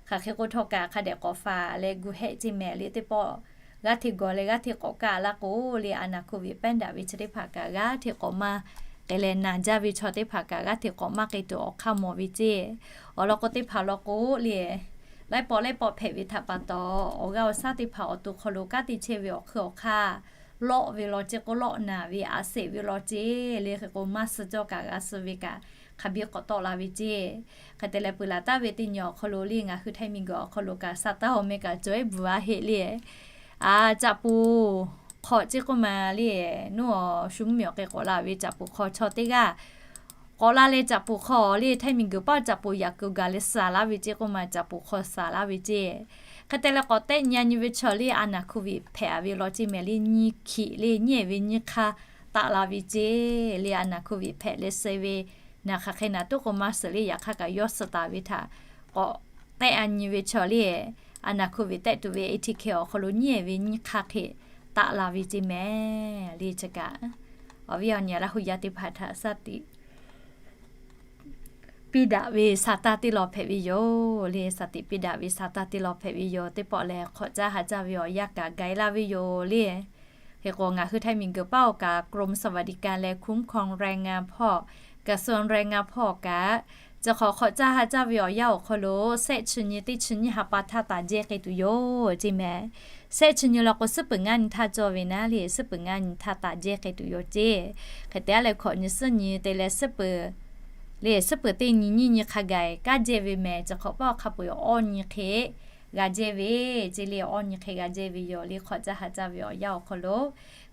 Hk'aˬ hk'e k'o htawˇ kaꞈ hk'a dehꞈ k'awꞈ faˍ leh gu hehˆ ceˇ mehˍ le. Teˇ pawˆ g'aˇ hteꞈ gawˬ leh g'aˇ hteꞈ k'awꞈ kaˆ laˇ k'o le, a naˬ hkuˇ viꞈ pehˉ daꞈ ve chi teˇ hpaˍ kaꞈ g'aˇ hteꞈ k'awꞈ maˇ k'ai leh, naˬ jaˇ ve chaw teˇ hpaˍ kaꞈ g'aˇ hteꞈ k'awꞈ maˇ k'ai tuˬ awˬ hk'aˇ mawˬ ve ceˇ. Awˬ lawn k'o, teˇ hpaˍ lawn k'o le, laiˉ pawˆ laiˉ pawˆ hpehꞈ ve htaꞈ pa taw, awˬ g'aˇ awˬ shaˉ teˇ hpaˍ awˬ to hk'aw lo kanˉ te chehˇ ve awˬ hkui awˬ hk'aˇ lawˆ ve law ceˇ k'o, lawˆ naˬ ve aꞈ sheˍ ve law ceˇ le. Hk'e k'o, maˇ suh cawˇ kaꞈ g'a suh ve kaꞈ hk'a biˇ k'awꞈ tawˆ la ve ceˇ. Hk'e te leh, peuˬ laˬ taˍ ve teˇ nyi awˬ hk'aw lo le, ngaˬ hui Htaiˇ miˬguiˬ awˬ hk'aw lo kaꞈ sa taˇ awˬ meh kaꞈ cawˬ ehˉ bvuhˬ a heˆ le. A, caꞈ puˍ hk'aw ceˇ k'oˆ ma le, nuˇ awˬ shu mvuhˇmiˬ awˬ hk'e k'awꞈ la ve caꞈ puˍ hk'aw chaw teˇ g'aˇ k'awꞈ la leh, caꞈ puˍ hk'aw le, Htaiˇ miˬguiˬ paˆ caꞈ puˍ yaꞈ kuiˬ gaˬ leh saˍ laˇ ve ceˇ k'oˆ ma, caꞈ puˍ hk'aw saˍ laˇ ve ceˇ. Hk'e te leh, k'awꞈ tehˆ nyi a nyi ve chaw le, a naˬ hkuˇ viꞈ hpehꞈ ve law ceˇ mehˍ le, nyiˇ hkiꞈ le, nyiˇ ehˍ ve nyiˇ hk'aˇ taˆ la ve ceˇ le. A naˬ hkuˇ viꞈ hpehꞈ leh suh ve naˬ hk'aˬ hk'e naˬ tuˉ k'o maˇ suhˍ le, yaꞈ hk'aˇ kaꞈ yawˇ suh taˍ ve htaꞈ k'awꞈ tehˆ a nyi ve chaw le, a naˬ hkuˇ viꞈ tehˆ tuˬ ve A T K awˬ hk'aw lo nyiˇ ehˍ ve nyiˇ hk'aˇ hk'e taˆ la ve ceˇ mehˍ le. Chi kaꞈ awˬ viˉ awˬ nyi Laˇ hu yaˇ teˇ hpaˍ htaꞈ shaˉ tiꞈ piˇ daꞈ ve sa taˇ teˇ law hpehꞈ ve yoˬ le. Shaˉ tiꞈ piˇ daꞈ ve sa taˇ teˇ law hpehꞈ ve yoˬ. Teˇ pawˆ lehˬ, hk'awꞈ caˇ ha caˇ ve awˬ yanˇ kaꞈ gaˬ e laˇ ve yoˬ le. Hk'e k'o, ngaˬ hui Htaiˇ miˬguiˬ paˆ awˬ kaꞈ กรมสวัสดิการและคุ้มครองแรงงาน hpawˇ กระทรวงแรงงาน hpawˇ kaꞈ, chi hk'awꞈ hk'awꞈ caˇ ha caˇ ve awˬ yanˇ awˬ hk'aw lo shehˆ chi nyi teˇ chi nyiˇ ha pa htaˇ taˍ jehˇ k'ai tuˬ yoˬ ceˇ mehˍ. Shehˆ chi nyi law k'o, suhˉ peuˬ ngaˇ nyi htaˇ cawˇ ve naˉ le, suhˉ peuˬ ngaˇ nyi htaˇ taˍ jehˇ k'ai tuˬ yoˬ ceˇ. Hk'e te a leh, hkawꞈ nyi suhˉ nyi te leh suhˉ peuˬ le, suhˉ peuˬ teˇ nyi nyiˇ nyi hk'a gaˬ kaˉ jehˇ ve mehˍ. Chi hk'awꞈ paˆ hk'a peu-eˬ awˇ nyi hk'e g'a jehˇ ve ceˇ le, awˇ nyi hk'e g'a jehˇ ve yoˬ le. Hk'awꞈ caˇ ha caˇ ve awˬ yanˇ awˬ hk'aw lo,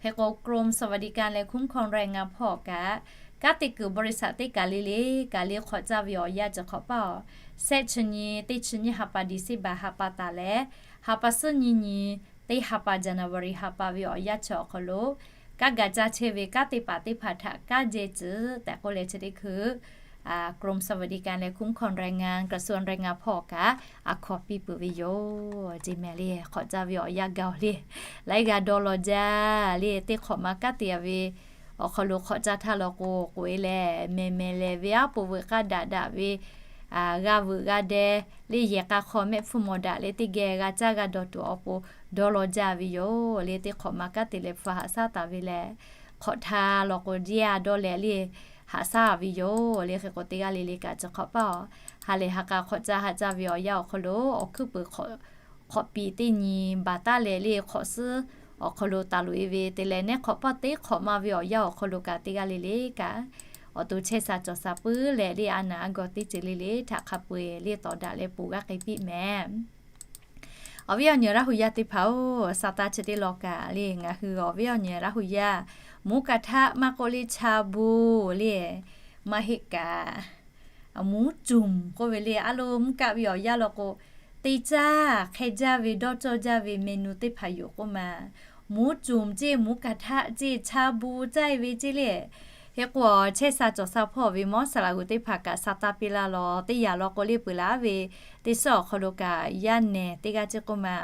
hk'e k'o, กรมสวัสดิการและคุ้มครองแรงงาน hpawˇ kaꞈ, kanˉ te kuiˬ บริษัท teˇ kaˬ le le kaꞈ le, hk'awꞈ caˇ ve awˬ yanˇ chi hk'awꞈ paˆ awˬ, shehˆ chi nyi teˇ chi nyiˇ ha pa December ha pa taˍ leh, ha pa suhˉ nyi nyi teˇ ha pa January ha pa ve awˬ yanˇ chi awˬ hk'aw lo, kanˉ ga caˇ chehˇ ve kanˉ te paˍ teˇ hpaˍ htaꞈ kanˉ jehˇ tcuh tehꞈ k'oˆ leh, chi teˇ hkui กรมสวัสดิการและคุ้มครองแรงงาน กระทรวงแรงงาน hpawˇ kaꞈ a hkaw piˇ peuˬ ve yoˬ ceˇ mehˍ le. Hk'awꞈ caˇ ve awˬ yanˇ gaˬ le, laiˉ g'a dawˇ law jaˇ le. Teˇ hk'awꞈ ma kanˉ te ve awˬ hk'aw lo hk'awꞈ caˇ htaˇ law k'o, k'oꞈ e leh mehˍ mehˍ lehˍ ve, aˉ poꞈ veuꞈ k'aˇ daꞈ daꞈ ve, g'a veuꞈ g'a deh le, yehˬ k'a hk'aw mehˆ hpfuhˇ mawˬ daꞈ leh teˇ geh g'a caˇ g'a dawˬ tuˬ awˬ pon dawˇ law jaˇ ve yoˬ le. Teˇ hk'awꞈ ma kanˉ te leh hpu haꞈ shaˉ taˍ ve leh, hk'awꞈ htaˇ law k'o, jeˇ a dawˇ leh le, haꞈ shaˉ ve yoˬ le. Hk'e k'o, teˇ g'aˇ le le kaꞈ chi hk'awꞈ paˆ awˬ, ha lehˬ ha k'a hk'awꞈ caˇ ha caˇ ve awˬ yanˇ awˬ hk'aw lo, awˬ hkuiˉ puiˍ hk'awꞈ piˍ teˇ nyi baˬ taˉ leh le, hk'awꞈ suhˉ awˬ hk'aw lo taˍ loꞈ e ve te leh, neˇ hk'awꞈ paˆ teˇ hk'awꞈ ma ve awˬ yanˇ awˬ hk'aw lo kaꞈ, teˇ g'aˇ le le kaꞈ awˬ to chehˇ sha cawˬ sha puiˉ leh le, a naˬ a gawˬ teˇ ceuˬ le le htaꞈ hk'a peu-eˬ le tawˍ daꞈ leh ponˬ g'aˇ k'ai piˇ mehˍ. Awˬ viˉ awˬ nyi Laˇ hu yaˇ teˇ hpaˍ-oˬ, sa taˇ chi teˇ law kaꞈ le, ngaˬ hui awˬ viˉ awˬ nyi Laˇ hu yaˇ, muˉ ka htaˆ maˇ k'oˆ le, cha bu le, maˇ heˆ kaꞈ, muˉ cunˍ k'oˆ ve le, a lo mvuhˇ kaˆ ve awˬ yanˇ law k'o, te caˇ hk'e jaˇ ve, dawˇ cawˇ jaˇ ve menu teˇ hpaˍ yoˬ k'oˆ ma. Muˉ cunˍ ceˇ, muˉ ka htaˆ ceˇ, cha bu caˇ e ve ceˇ le. Hk'e k'o, chehˇ sha cawˬ sha hpawˇ ve mawˇ saˍ laꞈ g'uˬ teˇ hpaˍ kaꞈ sa taˇ piˇ laˇ law. Teˇ yanˇ law k'o le, peuˬ laˬ ve teˇ suhˉ awˬ hk'aw lo kaꞈ yaˇ nehˬ teˇ g'aˇ ceˇ k'oˆ ma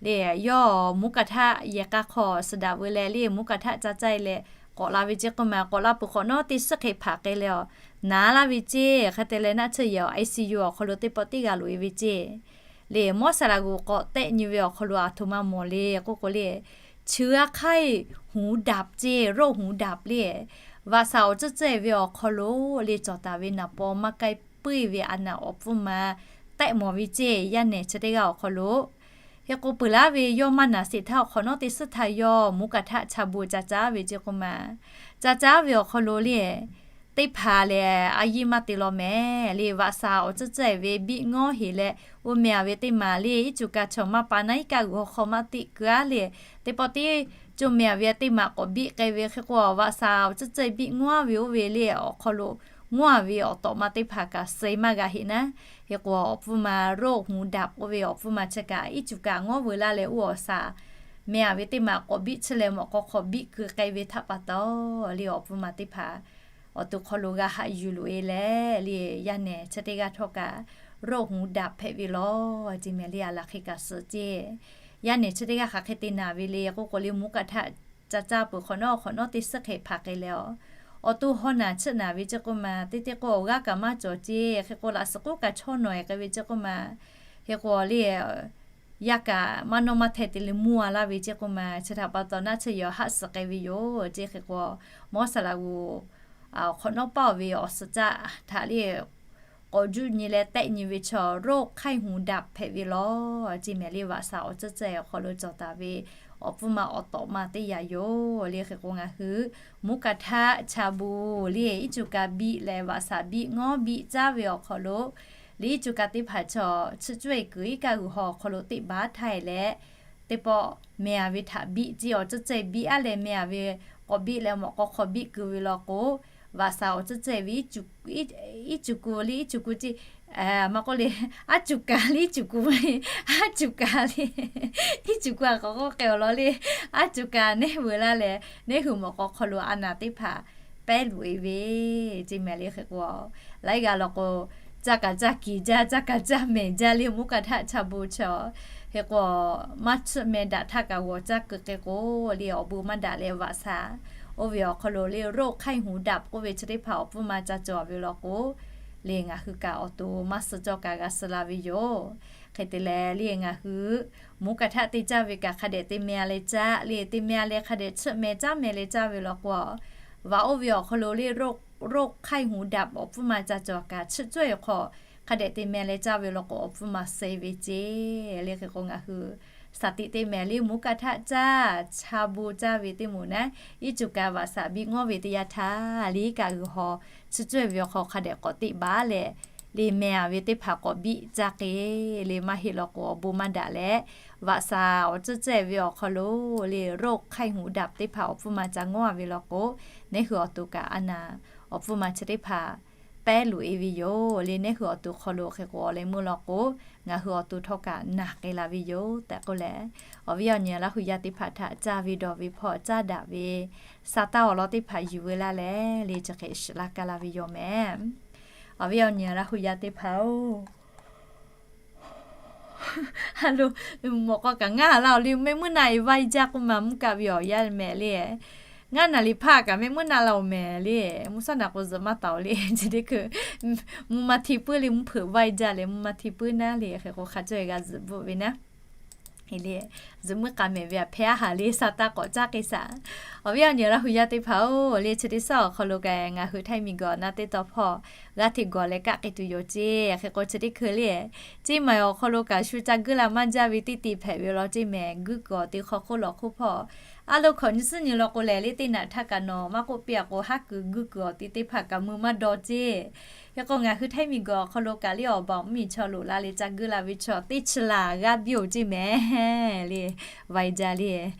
le, yawˇ muˉ ka htaˆ yehˬ k'a hk'aw suhˍ daꞈ veu leh le, muˉ ka htaˆ ca caˇ e leh k'awꞈ la ve ceˇ k'oˆ ma. K'awꞈ la peuˬ hk'awꞈ nawˉ, teˇ suhˉ hk'e hpaˍ k'ai leh awˬ, naˍ laˇ ve ceˇ. Hk'e te leh, naˆ tsuhˇ yehˬ awˬ I C U awˬ hk'aw lo teˇ pawˆ teˇ g'a loꞈ e ve ceˇ le. Mawˇ saˍ laꞈ g'uˬ k'awꞈ tehˆ nyi ve awˬ hk'aw lo aˬ htoꞈ ma mawˬ le k'oˆ k'o le, cheuˬ a hk'aˇ e huˍ daꞈ ceˇ, roˆ huˍ daꞈ le, vaꞈ shaˍ awˬ tcuhˇ tcuhˇ e ve awˬ hk'aw lo le, cawˬ taˍ ve naˍ paw maˇ k'ai puiˉ ve a naˍ awˬ pfuhˇ ma tehˆ mawˬ ve ceˇ, yaˇ nehˬ chi teˇ g'aˇ awˬ hk'aw lo. Hk'e k'o, peuˬ laˬ ve yawˇ maˇ naˍ sheˍ htaˇ awˬ hk'awꞈ nawˉ, teˇ suhˉ htaˇ yawˇ muˉ ka htaˆ cha bu ca caˇ ve ceˇ k'oˆ ma. Ca caˇ ve awˬ hk'aw lo le, teˇ hpaˍ lehˬ a yiˇ maˇ te law mehˍ le. Vaꞈ shaˍ awˬ ceuˬ ceuˬ ve biˆ ngawˉ heˍ leh, oˇ meh a ve teˇ maˬ le, iˉ cuˬ kaꞈ chaw maˇ pa naˉ iˉ kaˆ g'uiˬ hawˉ hk'aw maˇ teꞈ keu a le. Teˇ pawˆ tiˉ co meh a ve teˇ maˬ k'awꞈ biˆ k'ai ve hk'e k'o, vaꞈ shaˍ awˬ ceuˬ ceuˬ biˆ ngawˉ ve oˇ ve le awˬ hk'aw lo, ngawˉ ve awˬ tawꞈ ma teˇ hpaˍ kaꞈ suh maˇ g'a heˍ naˉ. Hk'e k'o, awˬ pfuhˇ ma โรคหูดับ k'oˆ ve awˬ pfuhˇ ma chi kaꞈ iˉ cuˬ kaꞈ ngawˉ veu laˇ leh, oˇ awˬ shaˍ meh a ve teˇ maˬ k'awꞈ biˆ chi leh mawꞈ k'aw hk'aw biˆ keu k'ai ve htaꞈ pa taw le, awˬ pfuhˇ ma teˇ hpaˍ awˬ to hk'aw lo g'a haꞈ yuˬ loꞈ e leh le, yaˇ nehˬ chi teˇ g'aˇ htawˇ kaꞈ โรคหูดับ hpehꞈ ve law ceˇ mehˍ le. A laˬ hk'e kaꞈ suh ceˇ. Yaˇ nehˬ chi teˇ g'aˇ hk'aˬ hk'e te naˍ ve le k'oˆ k'o le, mvuhˇ kaꞈ htaˆ ca caˇ peuˬ hk'awꞈ nawˉ hk'awꞈ nawˉ teˇ suhˉ hk'e hpaˍ k'ai leh a, awˬ to haw naˬ chiˆ naˍ ve ceˇ k'oˆ ma, teˇ teˇ k'o awˬ g'aˇ kaꞈ maˇ cawˬ ceˇ. Hk'e k'o laꞈ suhˍ k'oˆ kaꞈ chaw nawˬ e k'ai ve ceˇ k'oˆ ma, hk'e k'o le, yaˇ kaꞈ maˇ nawˇ maˇ hteh te leh mvuhˇ a laˇ ve ceˇ k'oˆ ma, chi htaꞈ pa taw naˆ tsuhˇ yehˬ haˆ suhˍ k'ai ve yoˬ ceˇ. Hk'e k'o, mawˇ saˍ laꞈ g'uˬ hk'awꞈ nawˉ paˇ ve awˬ suhˍ caˆ htaꞈ le k'awꞈ juˆ nyi leh tehˆ nyi ve chaw โรคไข้หูดับ hpehꞈ ve law ceˇ mehˍ le. Vaꞈ shaˍ awˬ ceuˬ ceuˬ awˬ hk'aw lo cawˬ taˍ ve awˬ pfuhˇ ma awˬ tawꞈ ma teˇ yanˇ yoˬ le. Hk'e k'o ngaˬ hui mvuhˇ kaꞈ htaˆ cha bu le, iˉ cuˬ kaꞈ biˆ leh vaꞈ shaˍ biˆ ngawˉ biˆ caˇ ve awˬ hk'aw lo le, iˉ cuˬ kaꞈ teˇ hpaˍ chaw chi cuˇ e kuiˬ iˉ kaˆ g'uiˬ hawˉ awˬ hk'aw lo teˇ baˬ htaˇ e leh, teˇ pawˆ meh a ve htaꞈ biˆ ceˇ, awˬ ceuˬ ceuˬ biˆ a leh meh a ve k'awꞈ biˆ leh mawꞈ k'aw hk'aw biˆ keu ve law k'o, vaꞈ shaˍ awˬ ceuˬ ceuˬ ve iˉ cuˬ ku le iˉ cuˬ ku ceˇ, maˇ k'oˆ le, aˉ cuˬ kaˍ le iˉ cuˬ ku, aˉ cuˬ kaˍ le iˉ cuˬ ku a k'awꞈ k'oˆ k'ai awˬ lawn le, aˉ cuˬ kaˍ nehˉ veu laˇ leh, nehˉ hui mawꞈ k'aw hk'aw lo a naˍ teˇ hpaˍ pehˉ loꞈ e ve ceˇ mehˍ le. Hk'e k'o, laiˉ g'aˇ law k'o, caˇ kaꞈ caˇ kiˬ jaˇ, caˇ kaꞈ caˇ mehˍ jaˇ le, mvuhˇ kaꞈ htaˆ cha bu chaw. Hk'e k'o, maˇ tsuhˆ meh daꞈ htaˇ kaꞈ g'awˬ caˇ keu k'e k'o le, awˬ bon maˇ daꞈ leh vaꞈ shaˍ oˇ ve awˬ hk'aw lo le โรคไข้หูดับ k'oˆ ve chi teˇ hpaˍ awˬ pfuhˇ ma ca cawˬ ve law k'o, le ngaˬ hui kaꞈ awˬ to maˇ suh cawˇ kaꞈ g'a suh la ve yoˬ. Hk'e te leh le ngaˬ hui mvuhˇ kaꞈ htaˆ te caˇ ve kaꞈ hk'a dehꞈ te meh a leh caˇ le, te meh a leh hk'a dehꞈ tsuhˆ meh caˉ meh leh caˇ ve law k'o, vaꞈ oˇ ve awˬ hk'aw lo le โรคไข้หูดับ awˬ pfuhˇ ma ca cawˬ kaꞈ tsuhˆ cawˇ e hk'aw hk'a dehꞈ te meh leh caˇ ve law k'o, awˬ pfuhˇ ma suh e ve ceˇ le. Hk'e k'o ngaˬ hui shaˍ tiꞈ te mehˍ le, mvuhˇ kaꞈ htaˆ caˇ cha bu caˇ ve teˇ moˍ naˉ, iˉ cuˬ kaꞈ vaꞈ shaˍ biˆ ngawˉ ve teˇ yanˇ htaˇ le, iˉ kaˆ g'uiˬ hawˉ tsuhˆ cawˇ e ve awˬ hk'aw hk'a dehꞈ k'awꞈ teˇ baˬ leh, le meh a ve teˇ hpaˍ k'awꞈ biˆ caˇ k'e le, maˇ heˆ law k'o awˬ bon maˇ daꞈ leh, vaꞈ shaˍ awˬ ceuˬ ceuˬ ve awˬ hk'aw lo le โรคไข้หูดับ teˇ hpaˍ awˬ pfuhˇ ma ca ngawˉ a ve law k'o, nehˉ hui awˬ to kaꞈ a naˍ awˬ pfuhˇ ma chi teˇ hpaˍ pehˉ loꞈ e ve yoˬ le. Nehˉ hui awˬ to hk'aw lo hk'e k'o awˬ leh meuˇ law k'o, ngaˬ hui awˬ to htawˇ kaꞈ naˬ k'ai la ve yoˬ tehꞈ k'oˆ leh, awˬ viˉ awˬ nyi Laˇ hu yaˇ teˇ hpaˍ htaꞈ caˇ ve dawˬ ve hpawˇ caˇ daꞈ ve sa taˇ awˬ lawn teˇ hpaˍ yuˬ veu laˇ leh le, chi hk'e shiˍ laˇ kaˇ la ve yoˬ mehˍ. Awˬ viˉ awˬ nyi Laˇ hu yaˇ teˇ hpaˍ-oˬ, a lo, mawꞈ k'aw kaꞈ ngaˇ laˇ-oˬ le, mehˆ muiˉ naˆ e vaiˇ jaˇ k'oˆ ma mvuhˇ kaˆ ve awˬ yanˇ mehˍ le. Ngaˇ naˍ liˍ hpaˇ kaꞈ mehˆ muiˉ naˆ laˇ-oˬ mehˍ le. Mvuhˇ shaˉ naˍ k'o zuhꞈ maˇ taˍ-oˬ le. Chi teˇ hkui mvuhˇ ma hti puiˉ le, mvuhˇ hpeuꞈ vaiˇ jaˇ leh mvuhˇ ma hti puiˉ naˉ le. Hk'e k'o hk'a cawˇ e g'a zuhꞈ bvuhˆ ve naˉ le, zuhꞈ muiˉ k'a mehˍ ve a hpehˇ a haˍ le, sa taˇ k'awꞈ caˇ k'e shaˍ. Awˬ viˉ awˬ nyi Laˇ hu yaˇ teˇ hpaˍ-oˬ le, chi teˇ shaˉ awˬ hk'aw lo kaꞈ ngaˬ hui Htaiˇ miˬ guiˬ awˬ naˆ teˇ taw hpawˇ g'aˇ hteꞈ gawˬ leh kaˆ k'ai tuˬ yoˬ ceˇ. Hk'e k'o chi teˇ hkui le, ceˇ maˬ awˬ hk'aw lo kaꞈ shu ca guˇ la maˇ jaˇ ve teˇ te hpehꞈ ve law ceˇ mehˍ. Guˇ kuiˬ awˬ te hk'aw hk'oˆ lawˬ hk'oˆ hpawˇ, a lo hkawꞈ nyi suhˉ nyi law k'o lehˬ le, teˇ naꞈ htaˇ kaꞈ nawˬ maˇ k'oˆ piˇ a k'o, haˉ kuiˬ guˇ kuiˬ awˬ te teˇ hpaˍ kaꞈ mui maˇ dawˇ ceˇ. Hk'e k'o ngaˬ hui Htaiˇ miˬ guiˬ awˬ hk'aw lo kaꞈ le awˬ baˬ mvuhˇ miˬ chaw loꞈ la leh ca guˇ la ve chaw teˇ chi laˬ g'aˇ biˇ-oˬ ceˇ mehˍ le. Vaiˇ jaˇ le,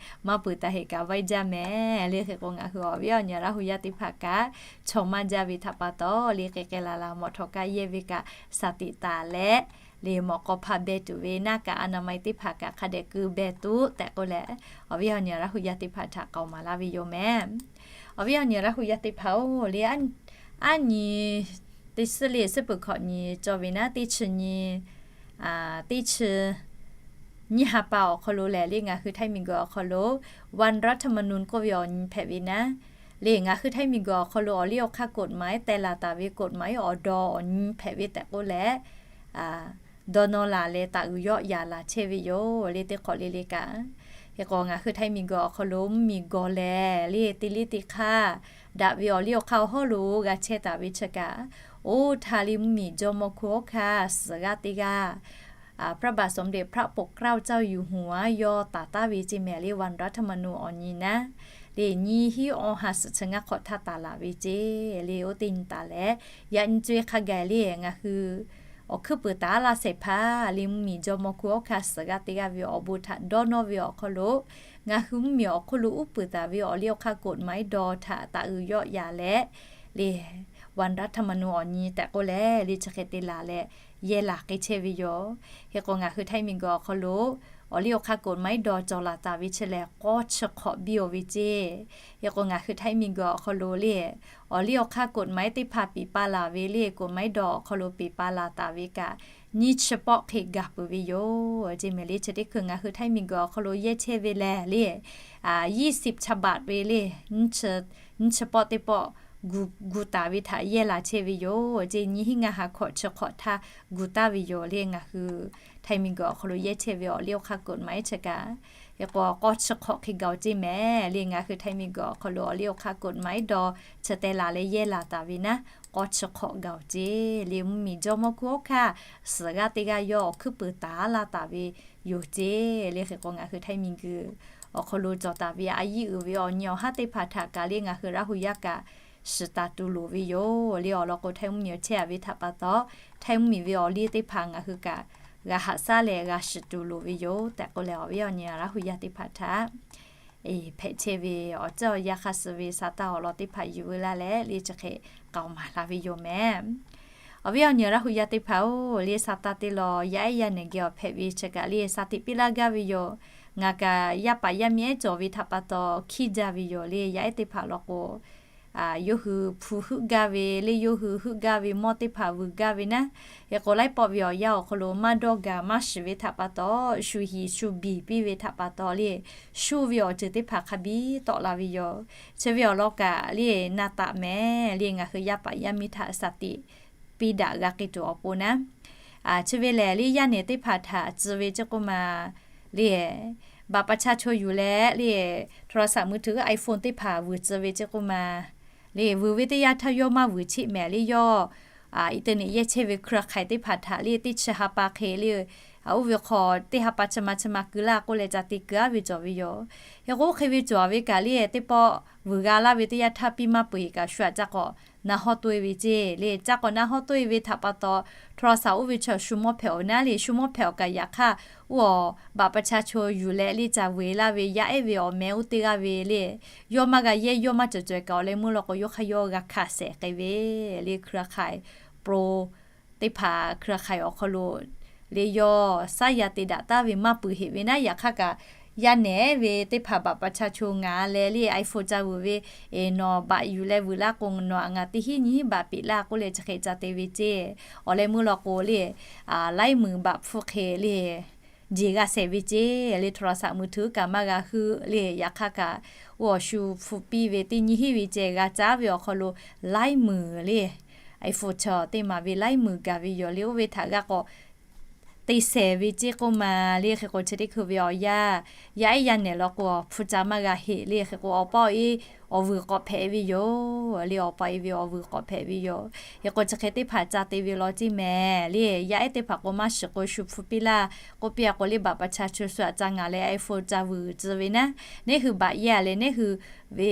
maˇ peuˬ taˍ heꞈ kaꞈ vaiˇ jaˇ mehˍ le. Hk'e k'o ngaˬ hui awˬ viˉ awˬ nyi Laˇ hu yaˇ teˇ hpaˍ kaꞈ chaw maˇ jaˇ ve htaꞈ pa taw le, k'ai k'ai laˬ laˬ mawꞈ htawꞈ kaꞈ yehˇ ve kaꞈ shaˍ tiꞈ taˍ leh le, mawꞈ k'aw hpaˇ beh tuˬ ve naˆ kaꞈ a naˍ ma e teˇ hpaˍ kaꞈ hk'a dehꞈ keu beh tuˬ tehꞈ k'oˆ leh, awˬ viˉ awˬ nyi Laˇ hu yaˇ teˇ hpaˍ htaꞈ k'aoˍ maˍ laˇ ve yoˬ mehˍ. Awˬ viˉ awˬ nyi Laˇ hu yaˇ teˇ hpaˍ-oˬ le, aˉ nyi teˇ suhˉ le suhˉ peuˬ hkawꞈ nyi cawˬ ve naˉ, teˇ chi nyi, teˇ chi nyiˇ ha pa awˬ hk'aw lo lehˬ le, ngaˬ hui Htaiˇ miˬ guiˬ awˬ hk'aw lo วันรัฐธรรมนูญ k'oˆ ve awˬ nyi hpehꞈ ve naˉ le. Ngaˬ hui Htaiˇ miˬ guiˬ awˬ hk'aw lo awˬ liˇ awˬ hk'aˇ กฎหมาย teh laˬ taˍ ve กฎหมาย awˬ daw awˬ nyi hpehꞈ ve tehꞈ k'oˆ leh, dawˇ nawˇ laˬ leh taˍ uiˍ yawˆ yaꞈ laˬ chehˇ ve yoˬ le, teˇ hk'awꞈ le le kaꞈ. Hk'e k'o ngaˬ hui Htaiˇ miˬ guiˬ awˬ hk'aw lo mvuhˇ miˬ gawˬ lehˬ le, teˇ liˇ teˇ hk'aˇ daꞈ ve awˬ liˇ awˬ hk'aˇ awˬ hawˉ lo g'a chehˇ taˍ ve chi kaꞈ, oˇ htaˇ le mvuhˇ miˬ jawˇmawˇ hkuˇ awˬ hkanˇ suhˍ g'aˇ teˇ g'aˇ Pawˇbaˬ sawˍ meuˇ deꞈ hpaˆ poˍ k'raoˇ caˇ yuˬ huˍ aˉ yawˇ taˍ taˍ ve ceˇ mehˍ le, วันรัฐธรรมนูญ awˬ nyi naˉ le nyiˇ hinˉ awˇ ha suhˍ chi ngaˇ hk'awꞈ htaˇ taˍ laˬ ve ceˇ le. Oˇ teˇ nyi taˍ leh, yaꞈ nyi co-e hk'a gaˬ le ngaˬ hui awˬ hkuiˉ peuˍ taˍ laˇ shehˍ hpaˇ le mvuhˇmiˬ jawˇmawˇ hkunˉ hawˉ hkanˇ suhˍ g'aˇ teˇ g'aˇ ve awˬ bon htaꞈ dawˇ nawˇ ve awˬ hk'aw lo, ngaˬ hui mvuhˇmiˬ awˬ hk'oˆ lo uˉ peunˍ taˍ ve awˬ liˇ awˬ hk'aˇ กฎหมาย dawˇ htaꞈ taˍ uiˍ yawˆ yaꞈ leh, le วันรัฐธรรมนูญ awˬ nyi tehꞈ k'oˆ leh le chi hk'e te laˬ leh yehˇ laˬ k'ai chehˇ ve yoˬ. Hk'e k'o ngaˬ hui Htaiˇ miˬguiˬ awˬ hk'aw lo awˬ liˇ awˬ hk'aˇ กฎหมาย dawˇ cawˬ laˬ taˍ ve chi lehˬ, k'awˇ chi hk'awꞈ biˇ-oˬ ve ceˇ. Hk'e k'o ngaˬ hui Htaiˇ miˬguiˬ awˬ hk'aw lo le awˬ liˇ awˬ hk'aˇ กฎหมาย teˇ hpaˍ piˍ pa laˬ ve le กฎหมาย dawˇ awˬ hk'aw lo piˍ pa laˬ taˍ ve kaꞈ, nyiˇ chi pawˆ hk'e gaˬ peuˬ ve yoˬ ceˇ mehˍ le. Chi teˇ hkui ngaˬ hui Htaiˇ miˬguiˬ awˬ hk'aw lo yehˇ chehˇ ve lehˬ le, ยี่สิบฉบับ ve le nyiˇ chi pawˆ teˇ pawˆ gu taˍ ve htaꞈ yehˇ laˬ chehˇ ve yoˬ ceˇ. Nyiˇ hinˉ ngaˇ ha hkawꞈ chi hk'awꞈ htaˇ gu taˍ ve yoˬ le ngaˬ hui Htaiˇ miˬguiˬ awˬ hk'aw lo yehˇ chehˇ ve awˬ liˇ awˬ hk'aˇ กฎหมาย chi kaꞈ. Hk'e k'o k'awˇ chi hk'awꞈ hk'e gaˬ-oˬ ceˇ mehˍ le ngaˬ hui Htaiˇ miˬguiˬ awˬ hk'aw lo awˬ liˇ awˬ hk'aˇ กฎหมาย dawˇ chi te laˬ leh yehˇ laˬ taˍ ve naˉ, k'awˇ chi hk'awꞈ gaˬ-oˬ ceˇ le mvuhˇmiˬ jawˇmawˇ hkunˉ hawˉ hkanˇ suhˍ g'aˇ teˇ g'aˇ yawˇ awˬ hkuiˉ peuˍ taˍ laˇ taˍ ve yoˬ ceˇ le. Hk'e k'o ngaˬ hui Htaiˇ miˬguiˬ awˬ hk'aw lo cawˬ taˍ ve a yiˇ uiˍ ve awˬ nyi awˬ haˉ teˇ hpaˍ htaꞈ kaꞈ le ngaˬ hui Laˇ hu yaˇ kaꞈ shiˍ taˍ tuˬ loˍ ve yoˬ le. Awˬ lawn k'o Htaiˇ mvuhˇmiˬ awˬ chehˇ a ve htaꞈ pa taw, Htaiˇ mvuhˇmiˬ ve awˬ liˇ teˇ hpaˍ ngaˬ hui kaꞈ g'a haꞈ shaˉ leh g'a shiˍ tuˬ loˍ ve yoˬ tehꞈ k'oˆ leh awˬ viˉ awˬ nyi Laˇ hu yaˇ teˇ hpaˍ htaꞈ hpehꞈ chehˇ ve awˬ ceuˬ awˬ yanˇ hk'a suh ve sa taˇ awˬ lawn teˇ hpaˍ yuˬ veu laˇ leh le chi hk'e k'aoˍ maˍ la ve yoˬ mehˍ. Awˬ viˉ awˬ nyi Laˇ hu yaˇ teˇ hpaˍ-oˬ, le sa taˇ teˇ law yaˇ ehˉ yaˇ nehˬ geh awˬ hpehꞈ ve chi kaꞈ le sa teꞈ piˇ laˇ gaˇ ve yoˬ. Ngaˬ kaꞈ yaˇ paˍ yaˇ miˇ ehˉ cawˬ ve htaꞈ pa taw hkiˇ jaˇ ve yoˬ le. Yaˇ ehˉ teˇ hpaˍ law k'o, yawˇ hui hpu heuˆ gaˇ ve le yawˇ hui heuˆ gaˇ ve mawˇ teˇ hpaˍ vuiˬ gaˇ ve naˉ. Hk'e k'o laiˉ pawˆ ve awˬ yanˇ awˬ hk'aw lo maˇ dawˇ gaˬ maˇ shiˍ ve htaꞈ pa taw, shu hiˍ shu biˬ piˇ ve htaꞈ pa taw le, shu ve awˬ ceuˬ teˇ hpaˍ hk'a biˇ tawˆ la ve yoˬ. Chi ve awˬ lawn kaꞈ le na taꞈ mehˍ le ngaˬ hui yaˇ paˍ yaˇ miˇ htaꞈ sa teꞈ piˇ daꞈ g'a k'ai tuˬ awˬ pon naˉ. Chi ve lehˬ le yaˇ nehˬ teˇ hpaˍ htaꞈ tcuh ve ceˇ k'oˆ ma le บัตรประชาชน yuˬ leh le โทรศัพท์มือถือ iPhone teˇ hpaˍ vuiˬ tcuh ve ceˇ k'oˆ ma le vuiˬ ve teˇ yanˇ htaˇ yawˇ maˇ vuiˬ cheˆ mehˍ le yawˇ internet yehˇ chehˇ ve เครือข่าย teˇ hpaˍ htaꞈ le teˇ chi ha pa hk'e le oˇ ve hk'aw teˇ ha pa chi ma chi ma keu laˇ k'oˆ leh ca te keu-a ve cawˬ ve yoˬ. Hk'e k'o oˇ hk'e ve cawˬ ve kaꞈ le teˇ pawˆ vuiˬ g'a laˇ ve teˇ yanˇ htaˇ piˇ maˇ peuˬ-eˬ kaꞈ shu htaꞈ ca k'awꞈ na hawˇ toˇ-e ve ceˇ le. Ca k'awꞈ na hawˇ toˇ-e ve htaꞈ pa taw โทรศัพท์ oˇ ve chaw shu mawˇ hpehꞈ-oˬ naˉ le shu mawˇ hpehꞈ-oˬ kaꞈ yaꞈ hk'aˇ oˇ awˬ บัตรประชาชน yuˬ leh le ca vuiˬ laˇ ve yaˇ ehˉ ve awˬ meh oˇ teˇ g'aˇ ve le yawˇ maˇ g'a yehˇ yawˇ maˇ cawˬ caweh kaꞈ awˬ leh meuˇ law k'o yawˇ hk'aˇ yawˇ g'a hkanˍ shehˍ k'ai ve le เครือข่าย pro teˇ hpaˍ เครือข่าย awˬ hk'aw lo le yawˇ shaˉ yaˇ te daꞈ taˍ ve maˇ peuˬ heꞈ ve naˉ. Yaꞈ hk'aˇ kaꞈ yaˇ nehˬ ve teˇ hpaˍ บัตรประชาชน ngaˬ leh le iPhone ca vuiˬ ve, nawˬ บัตร yuˬ leh vuiˬ laˇ k'o nawˬ aꞈ ngaˬ teˇ hinˉ nyiˇ hinˉ บาท peꞈ laˇ k'oˆ leh chi hk'e ca te ve ceˇ. Awˬ leh meuˇ law k'o le laiˉ meunˍ บาท hpfuhˇ hk'e le jeˬ g'a shehˍ ve ceˇ le โทรศัพท์มือถือ kaꞈ maˇ g'a heuˆ le. Yaꞈ hk'aˇ kaꞈ oˇ awˬ shu hpfuhˇ piˇ ve teˇ nyiˇ hinˉ ve ceh g'a caˉ ve awˬ hk'aw lo laiˉ meunˍ le iPhone chaw teˇ maˬ ve laiˉ meunˍ gaˬ ve yoˬ le. Oˇ ve htaꞈ g'a k'awꞈ te shehˍ ve ceˇ k'oˆ ma le. Hk'e k'o chi teˇ hkui ve awˬ yanˇ yaˇ ehˉ yaˇ nehˬ law k'o hpfuhˇ ca maˇ g'a heˆ le. Hk'e k'o awˬ pa awˬ e awˬ vuiˬ k'awꞈ hpehꞈ ve yoˬ le. Awˬ pa awˬ e ve awˬ vuiˬ k'awꞈ hpehꞈ ve yoˬ. Hk'e k'o chi hk'e teˇ hpaˍ ca te ve law ceˇ mehˍ le. Yaˇ ehˉ teˇ hpaˍ k'o maˇ shiˍ k'o shu hpfuhˇ piˇ laˇ k'oˆ piˇ-a k'o le บัตรประชาชน shu htaꞈ ca ngaˬ leh iPhone ca vuiˬ tcuh ve naˉ, neˉ hui บัตร yehˇ-a leh neˉ hui ve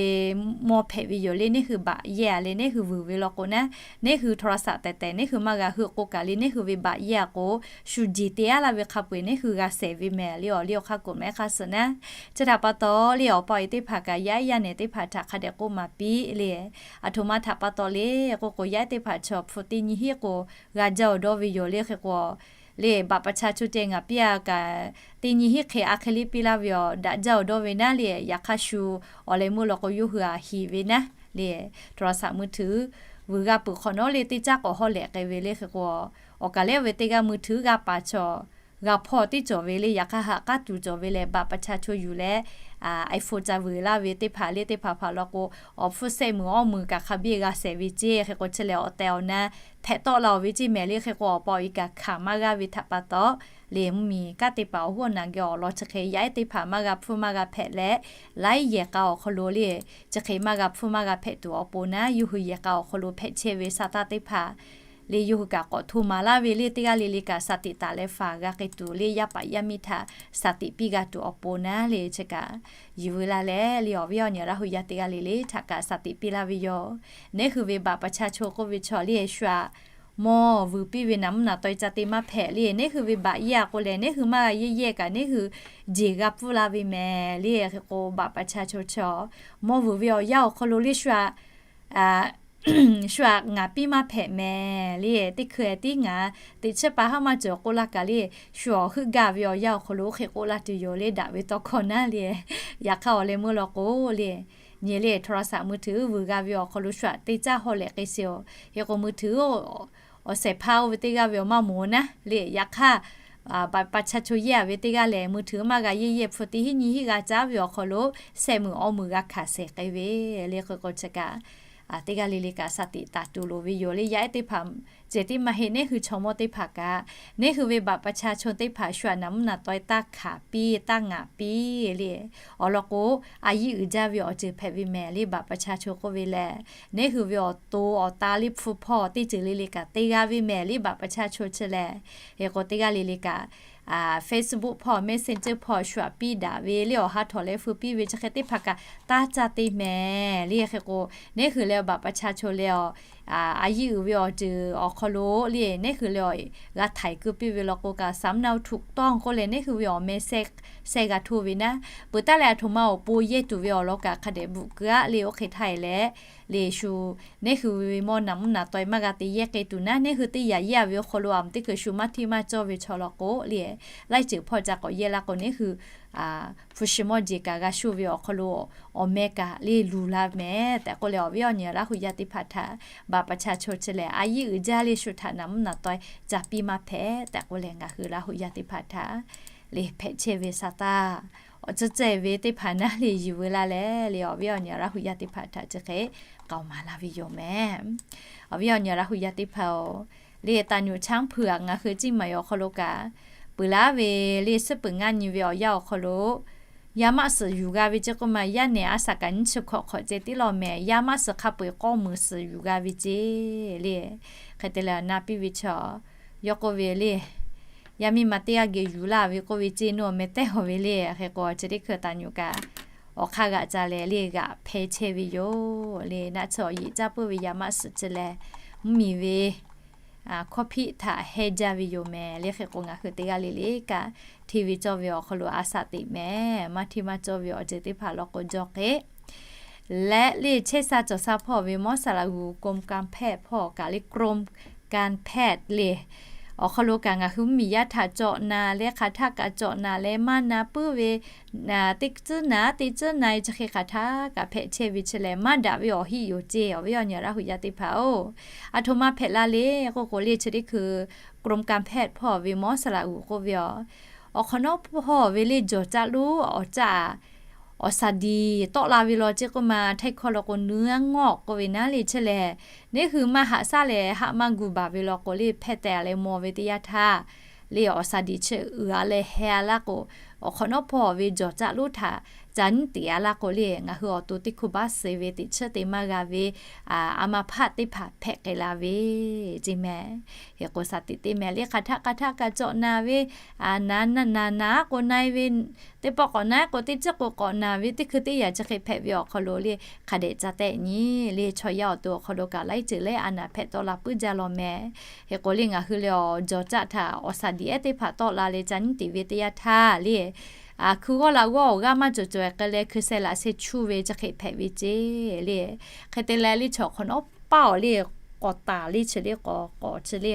mawˇ hpehꞈ ve yoˬ le. Neˉ hui บัตร yehˇ-a leh neˉ hui vuiˬ ve law k'o naˉ, neˉ hui โทรศัพท์ tehˬ tehˬ neˉ hui maˇ g'a heuˆ k'o kaꞈ le neˉ hui ve บัตร yehˇ-a k'o shu jeˬ te-a laˇ ve hk'a peu-eˬ neˉ hui g'a shehˍ ve mehˍ le. Awˬ liˇ awˬ hk'aˇ กฎหมาย hk'a suh naˉ. Chi htaꞈ pa taw le awˬ pa awˬ e teˇ hpaˍ kaꞈ yaˇ ehˉ yaˇ nehˬ teˇ hpaˍ htaꞈ hk'a dehꞈ k'oˆ maˍ piˇ le. Aˬ htoꞈ ma htaꞈ pa taw le k'oˆ k'o yaˇ ehˉ teˇ hpaˍ chaw hpfuhˇ teˇ nyiˇ hinˉ k'o g'a jaˇ-oˬ dawˇ ve yoˬ le. Hk'e k'o le บัตรประชาชน ceh ngaˬ piˇ-a kaꞈ teˇ nyiˇ hinˉ hk'e a hk'e le piˇ laˇ ve awˬ daꞈ jaˇ-oˬ dawˇ ve naˉ le. Yaꞈ hk'aˇ shu awˬ leh meuˇ law k'o yawˇ hui aꞈ hiˍ ve naˉ le โทรศัพท์มือถือ vuiˬ g'a peuˬ hk'awꞈ nawˉ le teˇ caˉ k'awꞈ hawˉ lehꞈ k'ai ve le. Hk'e k'o awˬ kaˬ lehˉ oˇ ve teˇ g'aˇ มือถือ g'a paˍ chaw g'a hpawˇ tiˉ cawˬ ve le. Yaꞈ hk'aˇ haꞈ k'aˉ tuˬ cawˬ ve leh บัตรประชาชน yuˬ leh iPhone ca vuiˬ laˇ ve teˇ hpaˍ le teˇ hpaˍ hpaˍ law k'o awˬ hpfuhˇ sehˆ meunˍ awˇ meunˍ kaꞈ hk'a biˇ g'a shehˍ ve ceˇ. Hk'e k'o chi lehˬ awˬ tehˬ awˬ na hpehꞈ tawˆ la-oˬ ve ceˇ mehˍ le. Hk'e k'o awˬ pa awˬ e kaꞈ hkanˍ maˇ g'aˇ ve htaꞈ pa taw le mvuhˇmiˬ kanˉ te paˍ awˬ hoˉ awˬ naˬ geh awˬ lawn chi hk'e yaˇ ehˉ teˇ hpaˍ maˇ g'a hpfuhˇ maˇ g'a hpehꞈ leh laiˉ yehˬ k'a awˬ hk'aw lo le chi hk'e maˇ g'a hpfuhˇ maˇ g'a hpehꞈ tuˬ awˬ pon naˉ, yawˇ hui yehˬ k'a awˬ hk'aw lo hpehꞈ chehˇ ve sa taˇ teˇ hpaˍ le yawˇ hui kaꞈ k'awꞈ hto maˍ laˇ ve le teˇ g'aˇ le le kaꞈ shaˍ tiꞈ taˍ leh faˍ g'a k'ai tuˬ le yaˇ paˍ yaˇ miˇ htaꞈ shaˍ tiꞈ piˇ g'a tuˬ awˬ pon naˉ le chi kaꞈ, yuˬ veu laˇ leh le awˬ viˉ awˬ nyi Laˇ hu yaˇ teˇ g'aˇ le le htaꞈ kaꞈ shaˍ tiꞈ piˇ laˇ ve yoˬ. Neˉ hui ve บัตรประชาชน k'oˆ ve chaw le shu aꞈ mawˇ vuiˬ piˇ ve naˍ mvuhˇ naˍ taweh ca te maˇ hpehꞈ le. Neˉ hui ve บัตร yaˇ k'o lehˬ neˉ hui maˇ g'a yehˇ yehˇ kaꞈ neˉ hui jeˬ g'a pfuhˇ la ve mehˍ le. Hk'e k'o บัตรประชาชน chaw mawˇ vuiˬ ve awˬ yanˇ awˬ hk'aw lo le shu aꞈ shu aꞈ ngaˍ piˇ maˇ hpehꞈ mehˍ le. Teˇ hkui tiˉ ngaˬ teꞈ chiˉ pa haˉ maˇ cawˬ k'oˆ laˇ kaꞈ le, shu awˬ heuˆ gaˇ ve awˬ yanˇ awˬ hk'aw lo hk'e k'oˆ laˇ tuˬ yoˬ le daꞈ ve tawˇ hkawˇ naˉ le. Yaꞈ hk'aˇ awˬ leh meuˇ law k'o le, nyi le โทรศัพท์มือถือ vuiˬ g'a ve awˬ hk'aw lo shu aꞈ te caˇ haw lehꞈ k'ai sheˍ oˬ. Hk'e k'o มือถือ awˬ sehˍ hpaˇ oˇ ve teˇ g'aˇ ve awˬ maˇ moˍ naˉ le. Yaꞈ hk'aˇ บัตรประชาชน yehˇ ve teˇ g'aˇ lehˬ มือถือ maˇ g'a yehˇ yehˇ hpu teˇ hinˉ nyi hinˉ g'a caˉ ve awˬ hk'aw lo sehˆ muiˬ awˬ muiˬ g'a hkanˍ shehˍ k'ai ve le. Hk'e k'o chi kaꞈ teˇ g'aˇ le le kaꞈ shaˍ tiꞈ taˍ tuˬ loˍ ve yoˬ le. Yaˇ ehˉ teˇ hpaˍ cehˬ tiˉ maˇ heˆ, neˉ hui chaw mawˇ teˇ hpaˍ kaꞈ neˉ hui ve บัตรประชาชน teˇ hpaˍ shu aꞈ naˍ mvuhˇ naˍ taweh taˇ hkanˍ piˇ taˇ ngaˍ piˇ le. Awˬ lawn k'o, a yiˇ uiˍ jaˇ ve awˬ ceuˬ hpehꞈ ve mehˍ le บัตรประชาชน k'oˆ ve lehˬ, neˉ hui ve awˬ to awˬ ta le hpu hpawˇ teˇ ceuˬ le le kaꞈ te g'a ve mehˍ le บัตรประชาชน chi lehˬ. Hk'e k'o teˇ g'aˇ le le kaꞈ Facebook hpawˇ Messenger hpawˇ shu aꞈ piˇ daꞈ ve le awˬ ha htawꞈ leh feu piˇ ve chi hk'e teˇ hpaˍ kaꞈ taˇ caˇ te mehˍ le. Hk'e k'o neˉ hui leh บัตรประชาชน leh a yiˇ uiˍ ve awˬ ceuˬ awˬ hk'aw lo le neˉ hui leh g'a htaiˍ keu piˇ ve law k'o kaꞈ สำเนาถูกต้อง k'oˆ leh neˉ hui ve awˬ meh shehˇ g'a hto ve naˉ. Peuˬ taˉ leh aˬ htoꞈ ma awˬ pon yehˇ tuˬ ve awˬ lawn kaꞈ hk'a dehꞈ bvuhꞈ keu aˆ le. Oˇ hk'e htaˇ e leh le shu neˉ hui ve mawˇ naˍ mvuhˇ naˍ taweh maˇ g'a te yehˇ k'ai tuˬ naˉ, neˉ hui teˇ yaꞈ yehˇ ve awˬ hk'aw lo aˬ mvuh teˇ hkui shu maˇ hteˇ maˇ cawˇ ve chaw law k'o le, laiˉ ceuˬ hpawˇ ca k'awꞈ yehˇ laˇ k'o neˉ hui hpu shi mawˇ jeˬ kaꞈ g'a sho ve awˬ hk'aw lo awˬ meh kaꞈ le luˬ la mehˍ tehꞈ k'oˆ leh awˬ viˉ awˬ nyi Laˇ hu yaˇ teˇ hpaˍ htaꞈ บัตรประชาชน chi lehˬ a yiˇ uiˍ jaˇ le shu htaꞈ naˍ mvuhˇ naˍ taweh ca piˇ maˇ hpehꞈ tehꞈ k'oˆ leh ngaˬ hui Laˇ hu yaˇ teˇ hpaˍ htaꞈ le hpehꞈ chehˇ ve sa taˇ awˬ tcuhˇ cehˇ ve teˇ hpaˍ naˉ le yuˬ veu laˇ leh le awˬ viˉ awˬ nyi Laˇ hu yaˇ teˇ hpaˍ htaꞈ chi hk'e k'aoˍ maˍ laˇ ve yoˬ mehˍ. Awˬ viˉ awˬ nyi Laˇ hu yaˇ teˇ hpaˍ-oˬ, le taˍ nyuꞈ chaˉ hpuiˬ aꞈ ngaˬ hui ciˇ maˍ awˬ hk'aw lo kaꞈ peuˬ laˇ ve le suhˉ peuˬ ngaˇ nyi ve awˬ yanˇ awˬ hk'aw lo yaˇ maˆ suhˍ yuˬ g'a ve ceˇ k'oˆ ma yaˇ nehˬ a shaꞈ kaꞈ nyiˇ chi hkawꞈ hk'awꞈ ceh tiˉ law mehˍ. Yaˇ maˆ suhˍ hk'a peu-eˬ k'awˇ muiˬ suhˍ yuˬ g'a ve ceˇ le. Hk'e te leh na piˇ ve chaw yawˇ k'oˆ ve le, yaˇ miˇ ma teˇ g'aˇ geh yuˬ laˇ ve k'oˆ ve ceˇ, nawˬ meh tehˉ haw ve le. Hk'e k'o chi teˇ hkui taˍ nyuꞈ kaꞈ awˬ hk'aˇ g'aꞈ ca leh le g'aꞈ hpeh chehˇ ve yoˬ le. Naˆ tsuhˇ awˬ yeꞈ caˇ puiˉ ve yaˇ maˆ suhˍ chi leh mvuhˇmiˬ ve hkawˇ hpiˆ htaꞈ heh jaˇ ve yoˬ mehˍ le. Hk'e k'o ngaˬ hui teˇ g'aˇ le le kaꞈ hteˇ ve cawˇ ve awˬ hk'aw lo a shaꞈ teꞈ mehˍ. Maˇ hteˇ maˇ cawˇ ve awˬ ceuˬ teˇ hpaˍ law k'o jaw k'e leh le chehˇ sha cawˬ sha hpawˇ ve mawˇ saˍ laꞈ g'uˬ กรมการแพทย์ hpawˇ kaꞈ le กรมการแพทย์ le awˬ hk'aw lo kaꞈ ngaˬ hui mvuhˇmiˬ yaˇ htaꞈ cawꞈ naˍ leh hk'aˬ htaˆ kaꞈ cawꞈ naˍ leh maˇ na puiˉ ve teˇ tcuhˉ naˍ teˇ tcuhˉ na e chi hk'e hk'aˬ htaˆ kaꞈ hpehꞈ chehˇ ve chi lehˬ maˇ daꞈ ve awˬ heˆ yoˬ ceˇ. Awˬ viˉ awˬ nyi Laˇ hu yaˇ teˇ hpaˍ-oˬ, aˬ htoꞈ ma hpehꞈ la le k'oˆ k'o le chi teˇ hkui กรมการแพทย์ hpawˇ ve mawˇ saˍ laꞈ g'uˬ k'oˆ ve aˬ, awˬ hk'awꞈ nawˉ hpawˇ ve le jawˬ caˆ lonˉ awˬ caˆ awˬ shaˍ diˍ tawˆ la ve law ceˇ k'oˆ ma htaiˇ hkawˇ law k'o เนื้องอก k'oˆ ve naˉ le chi lehˬ, neˉ hui maˇ haꞈ shaˉ leh haˆ maˇ gu baˬ ve law k'o le hpehˇ teh a leh maw ve teˇ yanˇ htaˇ le awˬ shaˍ diˍ chi uiˍ a leh heh a laˇ k'o, awˬ hk'awꞈ nawˉ hpawˇ ve jawˬ caˆ lonˉ htaꞈ ca nyiˉ teˍ a laˇ k'o le ngaˬ hui awˬ to teˇ hkui baˆ suh ve teꞈ chiˉ te maˇ g'a ve a ma hpaˆ teˇ hpaˍ hpehꞈ k'ai la ve ceˇ mehˍ. Hk'e k'o shaˍ tiꞈ te mehˍ le hk'aˬ htaˆ hk'aˬ htaˆ kaꞈ cawꞈ naˍ ve, naˍ naˍ naˍ k'o na e ve teˇ pawˆ k'awꞈ na k'o teˇ ciˉ k'o k'awꞈ naˍ ve teˇ hkui teˇ yanˇ chi hk'e hpehꞈ ve awˬ hk'aw lo le hk'a dehꞈ ca tehˆ nyi le chaw yaˇ awˬ to awˬ hk'aw lo kaꞈ laiˉ ceuˬ leh a naˍ hpehꞈ tawˆ la puiˉ jaˇ law mehˍ. Hk'e k'o le ngaˬ hui le awˬ jawˬ caˆ htaꞈ awˬ shaˍ diˍ ehˉ teˇ hpaˍ tawˆ la leh ca nyiˉ teˍ ve teˇ yanˇ htaˇ le hkui g'awˇ laꞈ g'awˇ awˬ g'aˇ maˇ cawˬ cawˬ e k'ai leh hkui sheh laꞈ sheh chu ve chi hk'e hpehꞈ ve ceˇ le. Hk'e te leh le chaw hk'awꞈ nawˉ paˇ awˬ le k'awꞈ taˍ le chi le k'awꞈ k'awꞈ chi le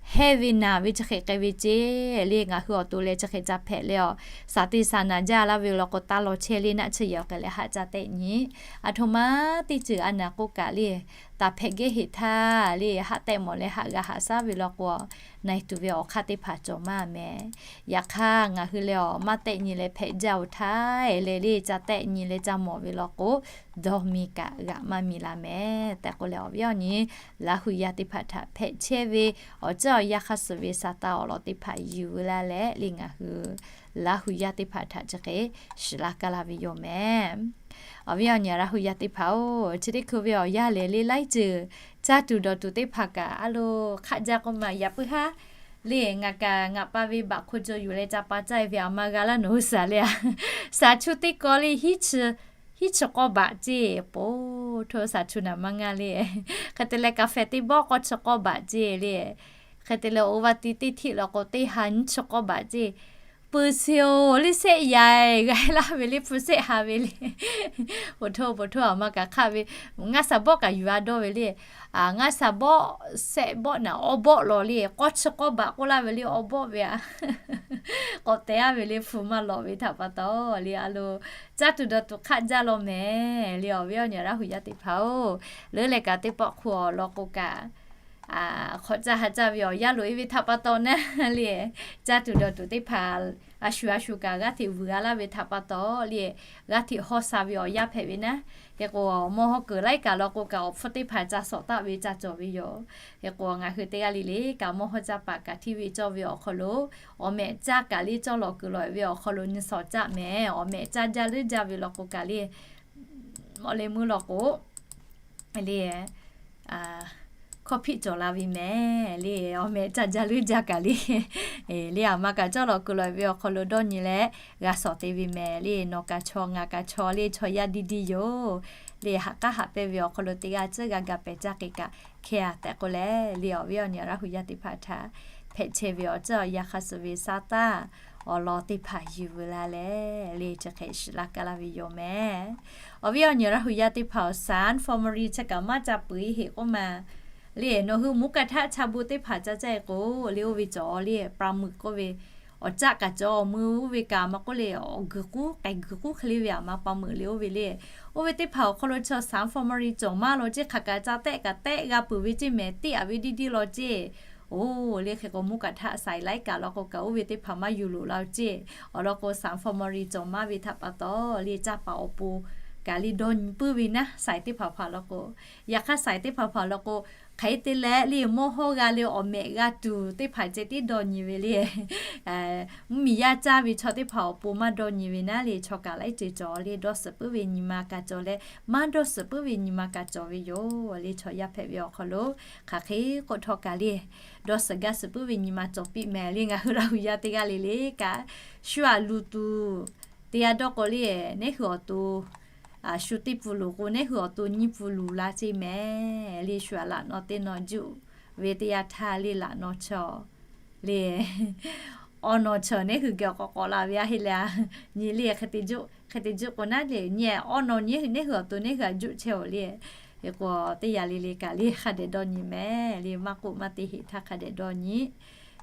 heh ve naˍ ve chi hk'e k'ai ve ceˇ le. Ngaˬ hui awˬ to leh chi hk'e ca hpehꞈ le awˬ, shaˍ te shaˍ naˍ jaˇ laˇ ve law k'o taˇ law chehˇ le naˆ tsuhˇ yaꞈ k'ai leh haˆ ca tehˆ nyi. Aˬ htoꞈ ma teˇ ceuˬ a naˍ k'oˆ kaꞈ le taˍ hpehꞈ gehˇ heꞈ htaˇ le haˆ tehˆ mawˬ leh haˆ g'a haꞈ shaˉ ve law k'o na e tuˬ ve awˬ hk'aˇ teˇ hpaˍ cawˬ maˇ mehˍ. Yaꞈ hk'aˇ ngaˬ hui leh awˬ maˇ tehˆ nyi leh hpehꞈ jaˇ oˬ htaˇ e leh le ca tehˆ nyi leh ca mawˬ ve law k'o dawˇ mi kaꞈ g'aꞈ maˇ mi la mehˍ tehꞈ k'oˆ leh awˬ viˉ awˬ nyi Laˇ hu yaˇ teˇ hpaˍ htaꞈ hpehꞈ chehˇ ve awˬ ceuˬ awˬ yanˇ hk'aˇ suh ve sa taˇ awˬ lawn teˇ hpaˍ yuˬ veu laˇ leh le ngaˬ hui Laˇ hu yaˇ teˇ hpaˍ htaꞈ chi hk'e shiˍ laˇ kaˇ laˇ ve yoˬ mehˍ. Awˬ viˉ awˬ nyi Laˇ hu yaˇ teˇ hpaˍ-oˬ, chi teˇ hkui ve awˬ yanˇ lehˬ le laiˉ ceuˬ Caˇ tuˬ dawˬ tuˬ teˇ hpaˍ kaꞈ a lo hk'aˆ jaˇ k'oˆ ma yaꞈ puiˉ haˉ le. Ngaˬ kaꞈ ngaˬ pa ve baꞈ hk'o caw yuˬ leh ca pa caˇ ve a ma g'a laˇ nawˬ hui shaˍ le a. Shaˍ chu teˇ kawˇ le, hiˉ chi k'awˇ baꞈ ceˇ po. Hto shaˍ chu naˍ ma ngaˇ le. Hk'e te leh kaˍ fehˍ teˇ bawˆ k'awˇ chi k'awˇ baꞈ ceˇ le. Hk'e te leh oˇ vaˇ tiˉ teˇ hteˆ law k'o teˇ ha nyiˇ chi k'awˇ baꞈ ceˇ. Peuˬ sheˍ-oˬ le, shehˆ yaꞈ g'a laˇ ve le, hpu shehˆ ha ve le. Poˬ hto poˬ hto a ma kaꞈ hk'aˆ ve, ngaˇ shaˍ bawˆ kaꞈ yuˬ a dawˇ ve le. Ngaˇ shaˍ bawˆ shehˆ bawˆ naˍ awˇ bawˆ law le, k'awˇ chi k'awˇ baꞈ k'oˆ laˇ ve le, awˇ bawˆ ve a. K'awꞈ te a ve le, hpu maˇ lawꞈ ve htaꞈ pa taw le a lo, caˇ tuˬ dawˬ tuˬ hk'aˆ jaˇ law mehˍ le. Awˬ viˉ awˬ nyi Laˇ hu yaˇ teˇ hpaˍ-oˬ, leuˉ leh kaꞈ teˇ pawˆ hk'u awˬ lawn k'o kaꞈ hk'awꞈ caˇ ha caˇ ve awˬ yanˇ loꞈ e ve htaꞈ pa taw naˉ le, caˇ tuˬ dawˬ tuˬ teˇ hpaˍ a shu a shu kaꞈ g'aˇ hteꞈ vuiˬ g'a laˇ ve htaꞈ pa taw le, g'aˇ hteꞈ hawˇ sha ve awˬ yanˇ hpehꞈ ve naˉ. Hk'e k'o, mawˇ hawˇ kuiˬ laiˉ kaꞈ law k'o kaꞈ awˬ hpfuhˇ teˇ hpaˍ ca shawˍ taˆ ve ca cawˬ ve yoˬ. Hk'e k'o, ngaˬ hui teˇ g'aˇ le le kaꞈ mawˇ hawˇ caˇ paˍ kaꞈ hteˇ ve cawˇ ve awˬ hk'aw lo, awˬ mehˍ caˇ kaꞈ le cawˇ lawˬ kuiˬ lawˬ ve awˬ hk'aw lo nyi shawˍ caˆ mehˍ. Awˬ mehˍ caˇ jaˇ leuˉ jaˇ ve law k'o kaꞈ le, awˬ leh meuˇ law k'o le, hkawˇ hpiˆ cawˬ la ve mehˍ le. Awˬ mehˍ caˇ jaˇ leuˉ jaˇ kaꞈ le, le a ma kaꞈ cawˇ lawˬ kuiˬ lawˬ ve awˬ hk'aw lo dawˇ nyi leh g'a shawˍ te ve mehˍ le. Nawˬ kaꞈ chaw ngaˬ kaꞈ chaw le, chaw yaˇ diˇ diˇ yoˬ le. Haꞈ k'aˉ haꞈ pehnˇ ve awˬ hk'aw lo teˇ g'aˇ tcuhˉ g'a ga pehˍ caˇ k'e kaꞈ hkeh a tehꞈ k'oˆ leh le, awˬ viˉ awˬ nyi Laˇ hu yaˇ teˇ hpaˍ htaꞈ hpehꞈ chehˇ ve awˬ tcuhˉ awˬ yanˇ hk'a shuˍ ve shaˉ taˇ awˬ lawn teˇ hpaˍ yuˬ veu la leh le, chi hk'e shiˍ laˇ kaˇ laˇ ve yoˬ mehˍ. Awˬ viˉ awˬ nyi Laˇ hu yaˇ teˇ hpaˍ-oˬ, Psalm formery chi kaꞈ maˇ ca peuˬ e heˆ k'oˆ ma le. Nawˬ hui mvuhˇ kaꞈ htaˆ cha bon teˇ hpaˍ ca caˇ e k'o le, oˇ ve cawˬ le, pa meuꞈ k'oˆ ve awˬ caˆ kaꞈ cawˬ, awˬ meuꞈ oˇ ve kaꞈ a ma k'oˆ le, awˬ guiˬ k'uˉ k'ai guiˬ k'uˉ hk'e le ve a ma pa meuꞈ le oˇ ve le. Oˇ ve teˇ hpaˍ awˬ hk'aw lo chaw Psalm formery cawˬ maˇ law ceˇ, hk'aˬ kaꞈ ca tehˆ kaꞈ tehˆ g'a peuˬ ve ceˇ mehˍ, teˇ a ve diˇ diˇ law ceˇ. Oˇ le hk'e k'o, mvuhˇ kaꞈ htaˆ saiˍ laiˉ kaꞈ law k'o kaꞈ oˇ ve teˇ hpaˍ maˇ yuˬ loꞈ la ceˇ. Awˬ lawn k'o, Psalm formery cawˬ maˇ ve htaꞈ pa taw le, caˇ paˍ awˬ pon kaꞈ le dawˇ nyi puiˉ ve naˉ, saiˍ teˇ hpaˍ hpaˍ law k'o. Yaꞈ hk'aˇ saiˍ teˇ hpaˍ hpaˍ law k'o, hk'aˬ hk'e te leh le mawˇ hawˇ g'a le, awˬ mehˍ g'a tuˬ teˇ hpaˍ ceh tiˉ dawˇ nyi ve le. Mvuhˇmiˬ yaˇ caˇ ve chaw teˇ hpaˍ awˬ pon maˇ dawˇ nyi ve naˉ le, chaw kaꞈ laiˉ ceuˬ cawˬ le, dawˇ suhˍ puiˉ ve nyi ma kaꞈ cawˬ leh, maˇ dawˇ suhˍ puiˉ ve nyi ma kaꞈ cawˬ ve yoˬ le. Chaw yaˇ hpehꞈ ve awˬ hk'aw lo hk'aˬ hk'e k'oˆ htawˇ kaꞈ le, dawˇ suhˍ gaˇ suhˍ puiˉ ve nyi ma cawˬ piˇ mehˍ le. Ngaˬ hui Laˇ hu yaˇ teˇ g'aˇ le le kaꞈ, shu aꞈ luˬ tuˬ teˇ yanˇ dawˇ k'o le, nehˉ hui awˬ to shu teˇ pfuhˍ luˬ k'o, nehˉ hui awˬ to nyiˇ pfuhˍ luˬ la ceˇ mehˍ le. Shu aꞈ laꞈ naw teˇ naw juˆ ve teˇ yanˇ htaˇ le, laꞈ naw chaw le, awˬ naw chaw nehˉ hui geh awˬ k'awꞈ k'awꞈ la ve a heˆ le a. Nyi le hk'e te juˆ k'o naˉ le, nyi awˬ naw nyi nehˉ hui awˬ to nehˉ hui aꞈ juˆ chehˇ-oˬ le. Hk'e k'o, teˇ yanˇ le le kaꞈ le hk'a dehꞈ dawˇ nyi mehˍ le. Maˇ k'oˆ maˇ te heˆ htaˇ hk'a dehꞈ dawˇ nyi.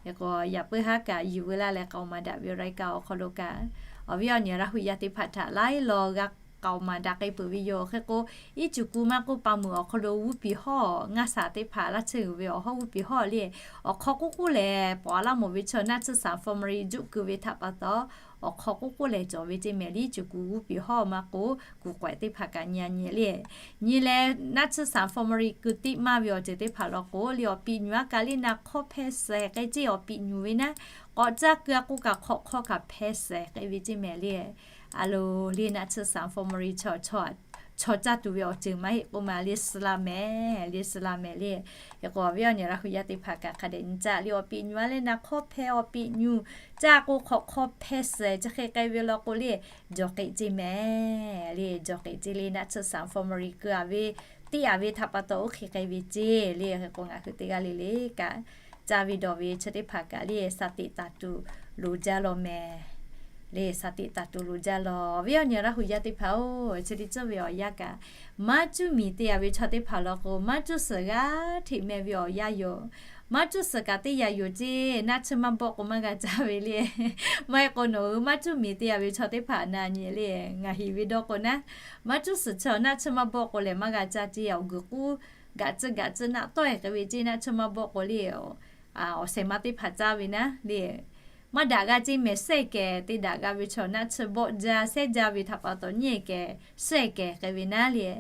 Hk'e k'o, yaꞈ puiˉ haˉ kaꞈ yuˬ veu laˇ leh k'aoˍ maˍ daꞈ ve awˬ รายการ awˬ hk'aw lo kaꞈ, awˬ viˉ awˬ nyi Laˇ hu yaˇ teˇ hpaˍ htaꞈ laiˉ law g'a k'aoˍ maˍ daꞈ k'ai peuˬ ve yoˬ. Hk'e k'o, iˉ cuˬ ku maˇ k'oˆ, pa meuˬ awˬ hk'aw lo g'uˇ piˍ hawˇ ngaˇ shaˍ teˇ hpaˍ laˇ chehˇ g'uiˬ ve awˬ hawˉ g'uˇ piˍ hawˇ le, awˬ hk'aw k'oˆ k'oˆ lehˬ, paw a laˇ mawˬ ve chaw naˆ tsuhˇ Psalm formery juˆ keu ve htaꞈ pa taw, awˬ hk'aw k'oˆ k'oˆ lehˬ cawˬ ve ceˇ mehˍ le. Iˉ cuˬ ku g'uˇ piˍ hawˇ maˇ k'oˆ, kuˬ k'awehꞈ teˇ hpaˍ kaꞈ nyi a nyi le. Nyi leh naˆ tsuhˇ Psalm formery keu tiˆ maˇ ve awˬ ceuˬ teˇ hpaˍ law k'o le, awˬ piꞈ nyuˬ a kaꞈ le naˆ hk'awˇ hpehˇ suh k'ai ceˇ. Awˬ piꞈ nyuˬ ve naˉ, k'awꞈ caˇ keu a k'oˆ kaꞈ hk'awꞈ hk'awˇ kaꞈ hpehˇ suh k'ai ve ceˇ mehˍ le. A lo le, naˆ tsuhˇ Psalm formery chaw caˇ tuˬ ve awˬ ceuˬ maˇ heˆ k'oˆ ma le, suh la mehˍ le, suh la mehˍ le. Hk'e k'o, awˬ viˉ awˬ nyi Laˇ hu yaˇ teˇ hpaˍ kaꞈ hk'a dehꞈ nyi caˇ le. Awˬ piꞈ nyuˬ a le naˆ hk'awˇ hpehˇ, awˬ piꞈ nyuˬ caˇ k'o hk'awꞈ hk'awˇ hpehˇ suh chi hk'e k'ai ve law k'o le, jawˬ k'eꞈ ceˇ mehˍ le. Jawˬ k'eꞈ ceˇ le, naˆ tsuhˇ Psalm formery keu a ve tiˆ a ve htaꞈ pa taw oˇ hk'e k'ai ve ceˇ le. Hk'e k'o, ngaˬ hui teˇ g'aˇ le le kaꞈ, caˇ ve dawˬ ve chi teˇ hpaˍ kaꞈ le, shaˍ tiꞈ taˍ tuˬ loˍ jaˇ law mehˍ le. Shaˍ tiꞈ taˍ tuˬ loˍ jaˇ law. Awˬ viˉ awˬ nyi Laˇ hu yaˇ teˇ hpaˍ-oˬ, chi teˇ ceuˬ ve awˬ yanˇ kaꞈ, maˇ cuˇ miˬ te a ve chaw teˇ hpaˍ law k'o, maˇ cuˇ suhˍ g'aˇ hteꞈ meh ve awˬ yanˇ yoˬ. Maˇ cuˇ suhˍ kaꞈ teˇ yanˇ yoˬ ceˇ. Naˆ tsuhˇ maˇ bawˆ k'o maˇ g'a caˇ ve le. Maˇ heˆ k'o, nawˬ hui maˇ cuˇ miˬ te a ve chaw teˇ hpaˍ na nyi le, ngaˬ heˍ ve dawˇ k'o naˉ, maˇ cuˇ suhˍ chaw naˆ tsuhˇ maˇ bawˆ k'o lehˬ maˇ g'a caˇ ceˇ. Awˬ guiˬ k'uˉ gaꞈ tcuhˇ gaꞈ tcuhˇ naˆ tawˆ e k'ai ve ceˇ. Naˆ tsuhˇ maˇ bawˆ k'o le, awˬ shehˍ ma teˇ hpaˍ caˇ ve naˉ le, maˇ daꞈ g'a ceˇ mehˍ. Sehˆ kehˬ te daꞈ g'a ve chaw naˆ tsuhˇ bawˆ jaˇ, sehˆ jaˇ ve htaꞈ pa taw nyiˇ kehˬ, suhˆ kehˬ k'ai ve naˉ le.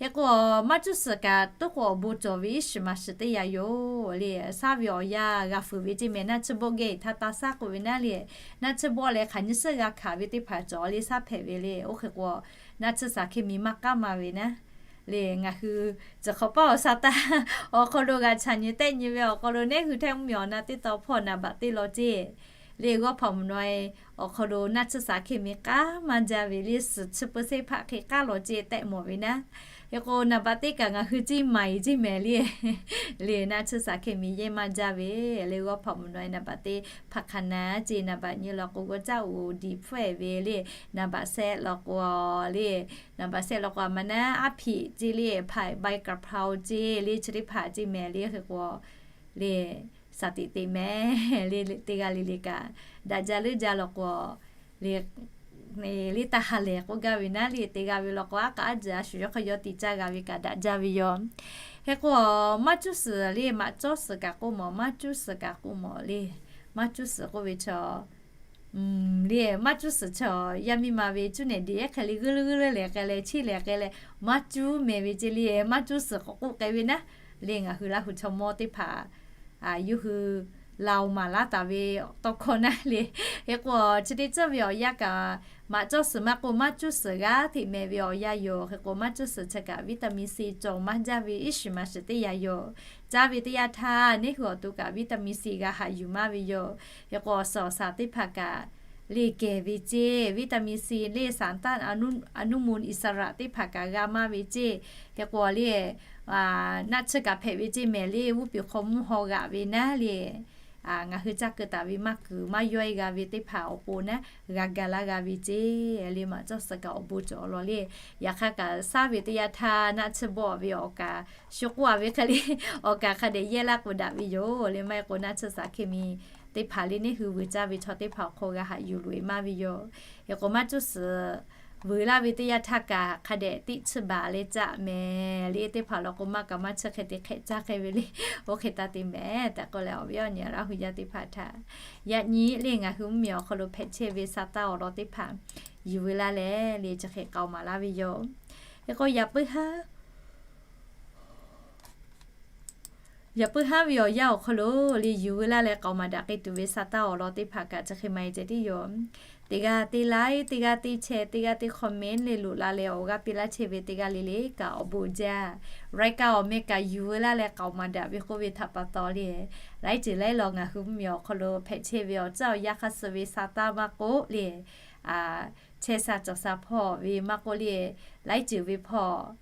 Hk'e k'o, maˇ cuˇ suhˍ kaꞈ toˉ k'o awˬ bon cawˬ ve iˉ shiˍ maˍ shiˍ teˇ yanˇ yoˬ le. Shaˉ ve awˬ yanˇ g'a fuiˍ ve ceˇ mehˍ. Naˆ tsuhˇ bawˆ geh htaˇ taˇ shaˉ k'oˆ ve naˉ le. Naˆ tsuhˇ bawˆ leh hk'aˬ nyi suhˉ g'a hkanˍ ve teˇ hpaˍ cawˬ le, shaˉ hpehꞈ ve le. Oˇ hk'e k'o, naˆ tsuhˇ shaˍ hk'e miˬ maˇ k'aˉ ma ve naˉ Le ngaˬ hui tcuh hk'awꞈ paˇ awˬ sa taˇ awˬ hk'aw lo g'a chaꞈ nyi tehˆ nyi ve awˬ hk'aw lo neˉ hui hteˇ mvuhˇ miˬ awˬ na teˇ taw hpawˇ naˍ baꞈ teˇ law ceˇ. Le g'awˇ hpaꞈ mvuhˬ naw e awˬ hk'aw lo naˆ tsuhˇ shaˍ hk'e miˬ k'aˉ maˇ jaˇ ve le suhˍ chi peu seˇ hpaˆ hk'e k'aˉ law ceˇ tehˆ mawˬ ve naˉ. Hk'e k'o naˍ baꞈ teˇ kaꞈ ngaˬ hui ciˇ maˍ e ceˇ mehˍ le. Le naˆ tsuhˇ shaˍ hk'e miˬ yehˇ maˇ jaˇ ve le g'awˇ hpaꞈ mvuhˬ naw e naˍ baꞈ teˇ hpaˍ hk'aˍ naˍ ceˇ naˍ baꞈ nyi law k'o g'awˇ caˇ uˍ diˍ hpfuhˇ e ve le naˍ baꞈ shehˆ law k'o le naˍ baꞈ shehˆ law k'o a ma naˉ aˉ hpiꞈ ceˇ le hpaꞈ ใบกะเพรา ceˇ le chi teˇ hpaˍ ceˇ mehˍ le hk'e k'o le shaˍ tiꞈ teꞈ mehˍ le teˇ g'aˇ le le kaꞈ daꞈ jaˇ leuˉ jaˇ law k'o le le taˇ ha lehˬ k'oˆ gaˇ ve naˉ le teˇ g'aˇ ve law k'o aˉ k'aˉ aˉ jehˬ a shuˍ yawˇ hk'a yawˇ tiꞈ caˇ g'a ve kaꞈ daꞈ jaˇ ve yoˬ. Hk'e k'o maˇ cuˇ suhˍ le maˇ cawˇ suhˍ kaꞈ k'oˆ mawˬ maˇ cuˇ suhˍ kaꞈ k'oˆ mawˬ le maˇ cuˇ suhˍ k'oˆ ve chaw le maˇ cuˇ suhˍ chaw yaˇ miˇ ma ve cuˇ nehˬ deꞈ ehˉ hk'e le g'euˆ leuˉ g'euˆ leuˉ lehˬ k'ai leh chiˇ lehˬ k'ai leh maˇ cuˇ mehˍ ve ceˇ le maˇ cuˇ suhˍ k'awꞈ k'oˆ k'ai ve naˉ. Le ngaˬ hui Laˇ huˍ chaw mawˇ teˇ hpaˍ yawˇ hui la oˬ maˍ laˇ taˍ ve tawˇ hkawˇ naˉ le. Hk'e k'o chi teˇ tcuhˉ ve awˬ yanˇ kaꞈ maˇ cawˇ suhˍ maˇ k'oˆ maˇ cuˇ suhˍ g'aˇ hteꞈ mehˍ ve awˬ yanˇ yoˬ. Hk'e k'o maˇ cuˇ suhˍ chi kaꞈ vitamin C cawˬ maˇ jaˇ ve iˉ shiˍ maˍ shiˍ teˇ yanˇ yoˬ. Caˇ ve teˇ yanˇ htaˇ neˉ hui awˬ to kaꞈ vitamin C g'a haꞈ yuˬ maˇ ve yoˬ. Hk'e k'o awˬ suhˍ awˬ shaˍ teˇ hpaˍ kaꞈ le kehˬ ve ceˇ vitamin C le สารต้านอนุมูลอิสระ teˇ hpaˍ kaꞈ g'a maˇ ve ceˇ. Hk'e k'o le naˆ tsuhˇ kaꞈ hpehꞈ ve ceˇ mehˍ le g'uˇ piˍ hk'aw mvuhˇ haw g'aꞈ ve naˉ le ngaˬ hui caˇ keu taˍ ve maˇ kuiˬ maˇ yawehˇ g'a ve teˇ hpaˍ awˬ pon naˉ g'a ga laˇ g'a ve ceˇ. Le maˇ cawˇ suhˍ kaꞈ awˬ bon cawˬ law le. Yaꞈ hk'aˇ kaꞈ shaˉ ve teˇ yanˇ htaˇ naˆ tsuhˇ bawˆ ve awˬ kaꞈ shu k'oˆ a ve hk'e le awˬ kaꞈ hk'a dehꞈ yehˇ laˇ k'o daꞈ ve yoˬ. Le maˇ heˆ k'o naˆ tsuhˇ shaˍ hk'e miˬ teˇ hpaˍ le neˉ hui vuiˬ caˇ ve chaw teˇ hpaˍ awˬ hk'aw g'a haꞈ yuˬ loꞈ e maˇ ve yoˬ. Hk'e k'o maˇ cuˇ suhˍ vuiˬ laˇ ve teˇ yanˇ htaˇ kaꞈ hk'a dehꞈ tiˆ tsuhˇ baˬ leh caˆ mehˍ le teˇ hpaˍ law k'o maˇ kaꞈ maˇ tsuhˇ hk'e te hk'ehꞈ caˇ hk'e ve le. Oˇ hk'e taˇ te mehˍ tehꞈ k'oˆ leh awˬ viˉ awˬ nyi Laˇ huˍ yaˇ teˇ hpaˍ htaꞈ yaꞈ nyi le ngaˬ hui mvuhˇ miˬ awˬ hk'aw lo hpehꞈ chehˇ ve sa taˇ awˬ lawn teˇ hpaˍ yuˬ veu laˇ leh le chi hk'e k'aoˍ maˍ laˇ ve yoˬ. Hk'e k'o yaꞈ puiˉ haˉ yaꞈ puiˉ haˉ ve awˬ yanˇ awˬ hk'aw lo le yuˬ veu laˇ leh k'aoˍ maˍ daꞈ k'e tuˬ ve sa taˇ awˬ lawn teˇ hpaˍ kaꞈ chi hk'e maˇ heˆ ceh tiˉ yoˬ. Teˇ g'aˇ teˇ like teˇ g'aˇ teˇ share teˇ g'aˇ teˇ comment le loꞈ la leh awˬ g'aˇ piˇ laˇ chehˇ ve teˇ g'aˇ le le kaꞈ awˬ bon uiˍ jaˇ. รายการ awˬ meh kaꞈ yuˬ veu laˇ leh k'aoˍ maˍ daꞈ ve k'oˆ ve htaꞈ pa taw le laiˉ ceuˬ laiˉ law ngaˬ hui mvuhˇ miˬ awˬ hk'aw lo hpehꞈ chehˇ ve awˬ caˇ awˬ yanˇ hk'aˇ suh ve sa taˇ maˇ k'oˆ le chehˇ sha cawˬ sha hpawˇ ve maˇ k'oˆ le laiˉ ceuˬ ve hpawˇ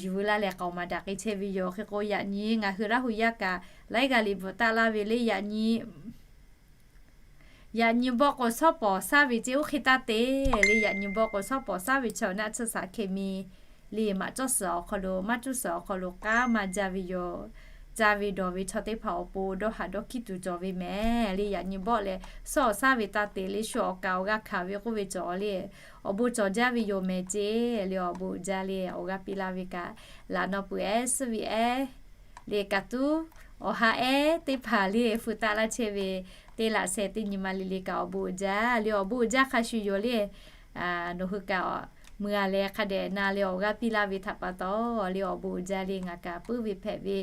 yuˬ veu laˇ leh k'aoˍ maˍ daꞈ k'e chehˇ ve yoˬ. Hk'e k'o yaꞈ nyi ngaˬ hui Laˇ huˍ yaˇ kaꞈ laiˉ g'aˇ liꞈ bvuhꞈ taˆ laˇ ve le yaꞈ nyi yaꞈ nyi bawˆ k'o shawˉ pawˍ shaˉ ve ceˇ oˇ hk'e taˇ te le yaꞈ nyi bawˆ k'o shawˉ pawˍ shaˉ ve chaw naˆ tsuhˇ shaˍ hk'e miˬ le maꞈ cawˇ suhˍ awˬ hk'aw lo maˇ cuˇ suhˍ awˬ hk'aw lo k'aˉ maˇ jaˇ ve yoˬ. Caˇ ve dawˬ ve chaw teˇ hpaˍ awˬ pon dawˇ haꞈ dawˇ hkiˇ tuˬ cawˬ ve mehˍ le yaꞈ nyi bawˆ leh shawˉ shaˉ ve taˇ te le shu awˬ kaˍ awˬ g'a hkanˍ ve k'oˆ ve cawˬ le awˬ bon cawˬ jaˇ ve yoˬ mehˍ ceˇ le awˬ bon uiˍ jaˇ le awˬ g'aˇ piˇ laˇ ve kaꞈ laꞈ naw puiˍ ehˉ suhˉ ve ehˉ le kaꞈ tuˉ awˬ ha ehˉ teˇ hpaˍ le feu taˆ laˇ chehˇ ve teˇ laꞈ sheh teˇ nyi ma le le kaꞈ awˬ bon uiˍ jaˇ le awˬ bon uiˍ jaˇ hk'a shuˍ yoˬ le. Nawˬ hui kaꞈ mui a leh hk'a dehꞈ na leh awˬ g'aˇ piˇ laˇ ve htaꞈ pa taw le awˬ bon uiˍ jaˇ le ngaˬ kaꞈ puiˉ ve hpehꞈ ve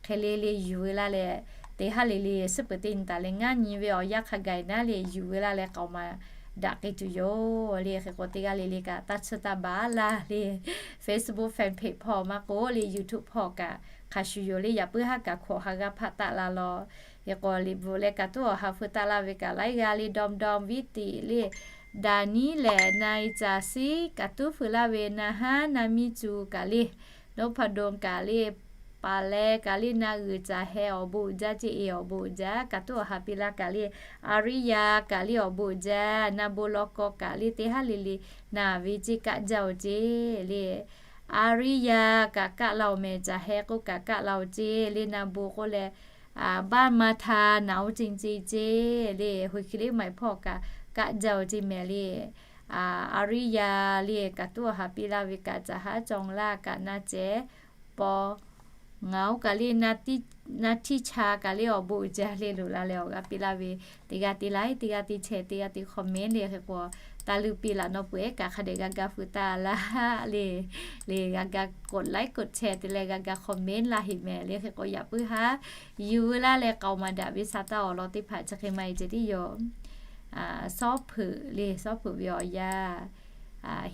hk'e le le yuˬ veu laˇ leh teˇ haˉ le le suhˉ peuˬ teˇ nyi taˍ leh ngaˇ nyi ve awˬ yanˇ hk'a gaˬ naˉ le yuˬ veu laˇ leh k'aoˍ maˍ daꞈ k'e tuˬ yoˬ le. Hk'e k'o teˇ g'aˇ le le kaꞈ taˇ tsuhˇ taˇ baˬ laˇ le Facebook fan page hpawˇ maˇ k'oˆ le YouTube hpawˇ kaꞈ hk'a shuˍ yoˬ le yaꞈ puiˉ haˉ kaꞈ hkawꞈ ha g'aˇ hpaˆ taˆ la law. Hk'e k'o liꞈ bvuhꞈ leh kaꞈ tuˉ awˬ ha feu taˆ laˇ ve kaꞈ laiˉ g'aˇ le dawˇ dawˇ viˉ tiꞈ le Daˍniˆ lehˬ na e caˍ siˉ kaꞈ tuˉ feu laˇ ve na haˉ na miˇ cu kaꞈ le Noˉ hpa dawˇ kaꞈ le paˍ leh kaꞈ le na g'uiˬ caˍ heh awˬ bon uiˍ jaˇ ceˇ e awˬ bon uiˍ jaˇ kaꞈ tuˉ awˬ ha piˇ laˇ kaꞈ le Aˍriˇyaˍ kaꞈ le awˬ bon uiˍ jaˇ na bon law kawˇ kaꞈ le teˇ haˉ le le na ve ceˇ kaˆ jaˇ oˬ ceˇ le Aˍriˇyaˍ kaꞈ kaˆ la oˬ mehˍ caˍ heh k'oˆ kaꞈ kaˆ la oˬ ceˇ le na bon k'oˆ leh baˆ maˇ htaˇ naˍ oˇ ceˇ ceˇ ceˇ le hui hk'e le maˇ hpawˇ kaꞈ kaˆ jaˇ oˬ ceˇ mehˍ le Aˍriˇyaˍ le kaꞈ tuˉ awˬ ha piˇ laˇ ve kaꞈ caˍ haˉ cawˬ laˇ kaꞈ na cehˬ paw ngaˬ oˇ kaꞈ le na htiˇ cha kaꞈ le awˬ bon uiˍ jaˇ le loꞈ la leh awˬ g'aˇ piˇ laˇ ve teˇ g'aˇ teˇ like teˇ g'aˇ teˇ share teˇ g'aˇ teˇ comment le hk'e k'o taˇ leuˇ piˇ laꞈ naw puiˍ ehˉ kaꞈ hk'a dehꞈ g'a ga feu taˍ laˇ le le g'a ga กดไลค์ กดแชร์ te leh g'a ga comment laˇ heˍ mehˍ le hk'e k'o yaꞈ puiˉ haˉ yuˬ veu laˇ leh k'aoˍ maˍ daꞈ ve sa taˇ awˬ lawn teˇ hpaˍ chi hk'e maˇ heˆ ceh tiˉ yoˬ. Sawˉ hpeuꞈ le sawˉ hpeuꞈ ve awˬ yanˇ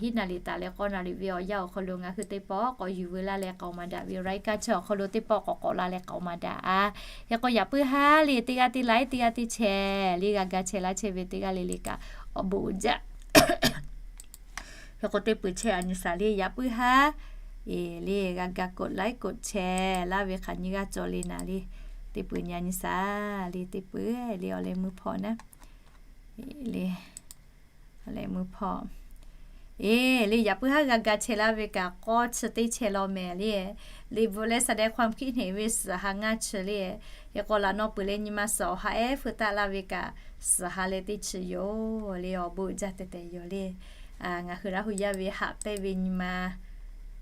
hiˉ naˍ riˍ taˍ leh k'awˇ naˍ riˍ ve awˬ yanˇ awˬ hk'aw lo ngaˬ hui teˇ pawˆ k'awꞈ yuˬ veu laˇ leh k'aoˍ maˍ daꞈ ve awˬ laiˉ kaˇ chi awˬ hk'aw lo teˇ pawˆ k'awꞈ k'awꞈ la leh k'aoˍ maˍ daꞈ a. Hk'e k'o yaꞈ puiˉ haˉ le, teˇ g'aˇ teˇ laiˉ teˇ g'aˇ teˇ chehˇ le, g'a ga chehˇ laˇ chehˇ ve teˇ g'aˇ le le kaꞈ awˬ bon uiˍ jaˇ. Hk'e k'o teˇ peuˬ chehˇ a nyi saˍ le, yaꞈ puiˉ haˉ le g'a ga กดไลค์ กดแชร์ laˇ ve hk'aˬ nyi g'aˇ cawˬ le naˍ le. Teˇ peuˬ nyi a nyi saˍ le, teˇ peuˬ le awˬ leh meuˇ hpawˇ naˉ le. Awˬ leh meuˇ hpawˇ eˬ le, yaꞈ puiˉ haˉ g'a ga chehˇ laˇ ve kaꞈ k'awˇ chi teˇ chehˇ law mehˍ le. Liꞈ bvuhꞈ leh แสดงความคิดเห็น ve suhˍ ha ngaˇ chi le. Hk'e k'o laꞈ naw peuˬ leh nyi ma suhˍ awˬ ha ehˉ hpeuꞈ taˆ laˇ ve kaꞈ suhˍ ha leh teˇ chi yoˬ le. Awˬ bon uiˍ jaˇ tehꞈ tehꞈ yoˬ le. Ngaˬ hui Laˇ hu yaˇ ve haꞈ pehnˇ ve nyi ma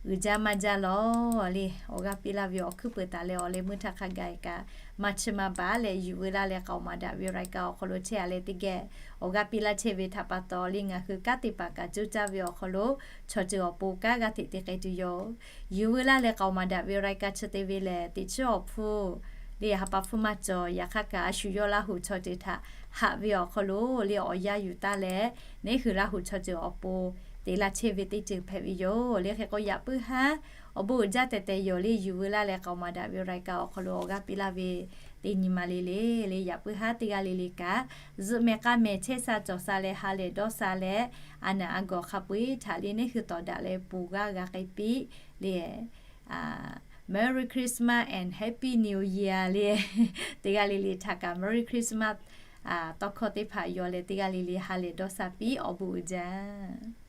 uiˍ jaˇ maˇ jaˇ law le. Awˬ g'aˇ piˇ laˇ ve awˬ hkuiˉ peuˬ taˍ leh awˬ leh meuˇ htaˇ hk'a gaˬ kaꞈ maˇ chiˇ maˇ baˬ leh yuˬ veu laˇ leh k'aoˍ maˍ daꞈ ve awˬ laiˉ kaˇ awˬ hk'aw lo chehˇ a leh teˇ geh awˬ g'aˇ piˇ laˇ chehˇ ve htaꞈ pa taw le ngaˬ hui kanˉ te paˍ kaꞈ coˇ caˇ ve awˬ hk'aw lo chaw ceuˬ awˬ pon kanˉ g'aˇ hteꞈ te k'ai tuˬ yoˬ. Yuˬ veu laˇ leh k'aoˍ maˍ daꞈ ve awˬ laiˉ kaˇ chi te ve lehˬ, teꞈ chiˉ awˬ hpfuhˇ le ha pa hpfuhˇ maˇ cawˬ. Yaꞈ hk'aˇ kaꞈ a shu yawˇ Laˇ hu chaw ceuˬ htaꞈ haꞈ ve awˬ hk'aw lo le awˬ yanˇ yuˬ taˍ leh, neˇ hui Laˇ hu chaw ceuˬ awˬ pon te laˇ chehˇ ve teˇ ceuˬ hpehꞈ ve yoˬ le. Hk'e k'o yaꞈ puiˉ haˉ awˬ bon uiˍ jaˇ tehꞈ tehꞈ yoˬ le. Yuˬ veu laˇ leh k'aoˍ maˍ daꞈ ve awˬ laiˉ kaˇ awˬ hk'aw lo awˬ g'aˇ piˇ laˇ ve teˇ nyi ma le le le, yaꞈ puiˉ haˉ teˇ g'aˇ le le kaꞈ zuhꞈ mehˍ k'a mehˍ chehˇ sha cawˬ sha leh ha lehˬ dawˇ sha leh a naˬ a gawˬ hk'a peu-eˬ htaꞈ le neˇ hui tawˍ daꞈ leh ponˬ g'aˇ g'a k'ai piˇ le. Merry Christmas and Happy New Year le. Teˇ g'aˇ le le htaꞈ kaꞈ Merry Christmas tawˇ hkawˇ teˇ hpaˍ yaw leh teˇ g'aˇ le le ha lehˬ dawˇ sha piˇ, awˬ bon uiˍ jaˇ.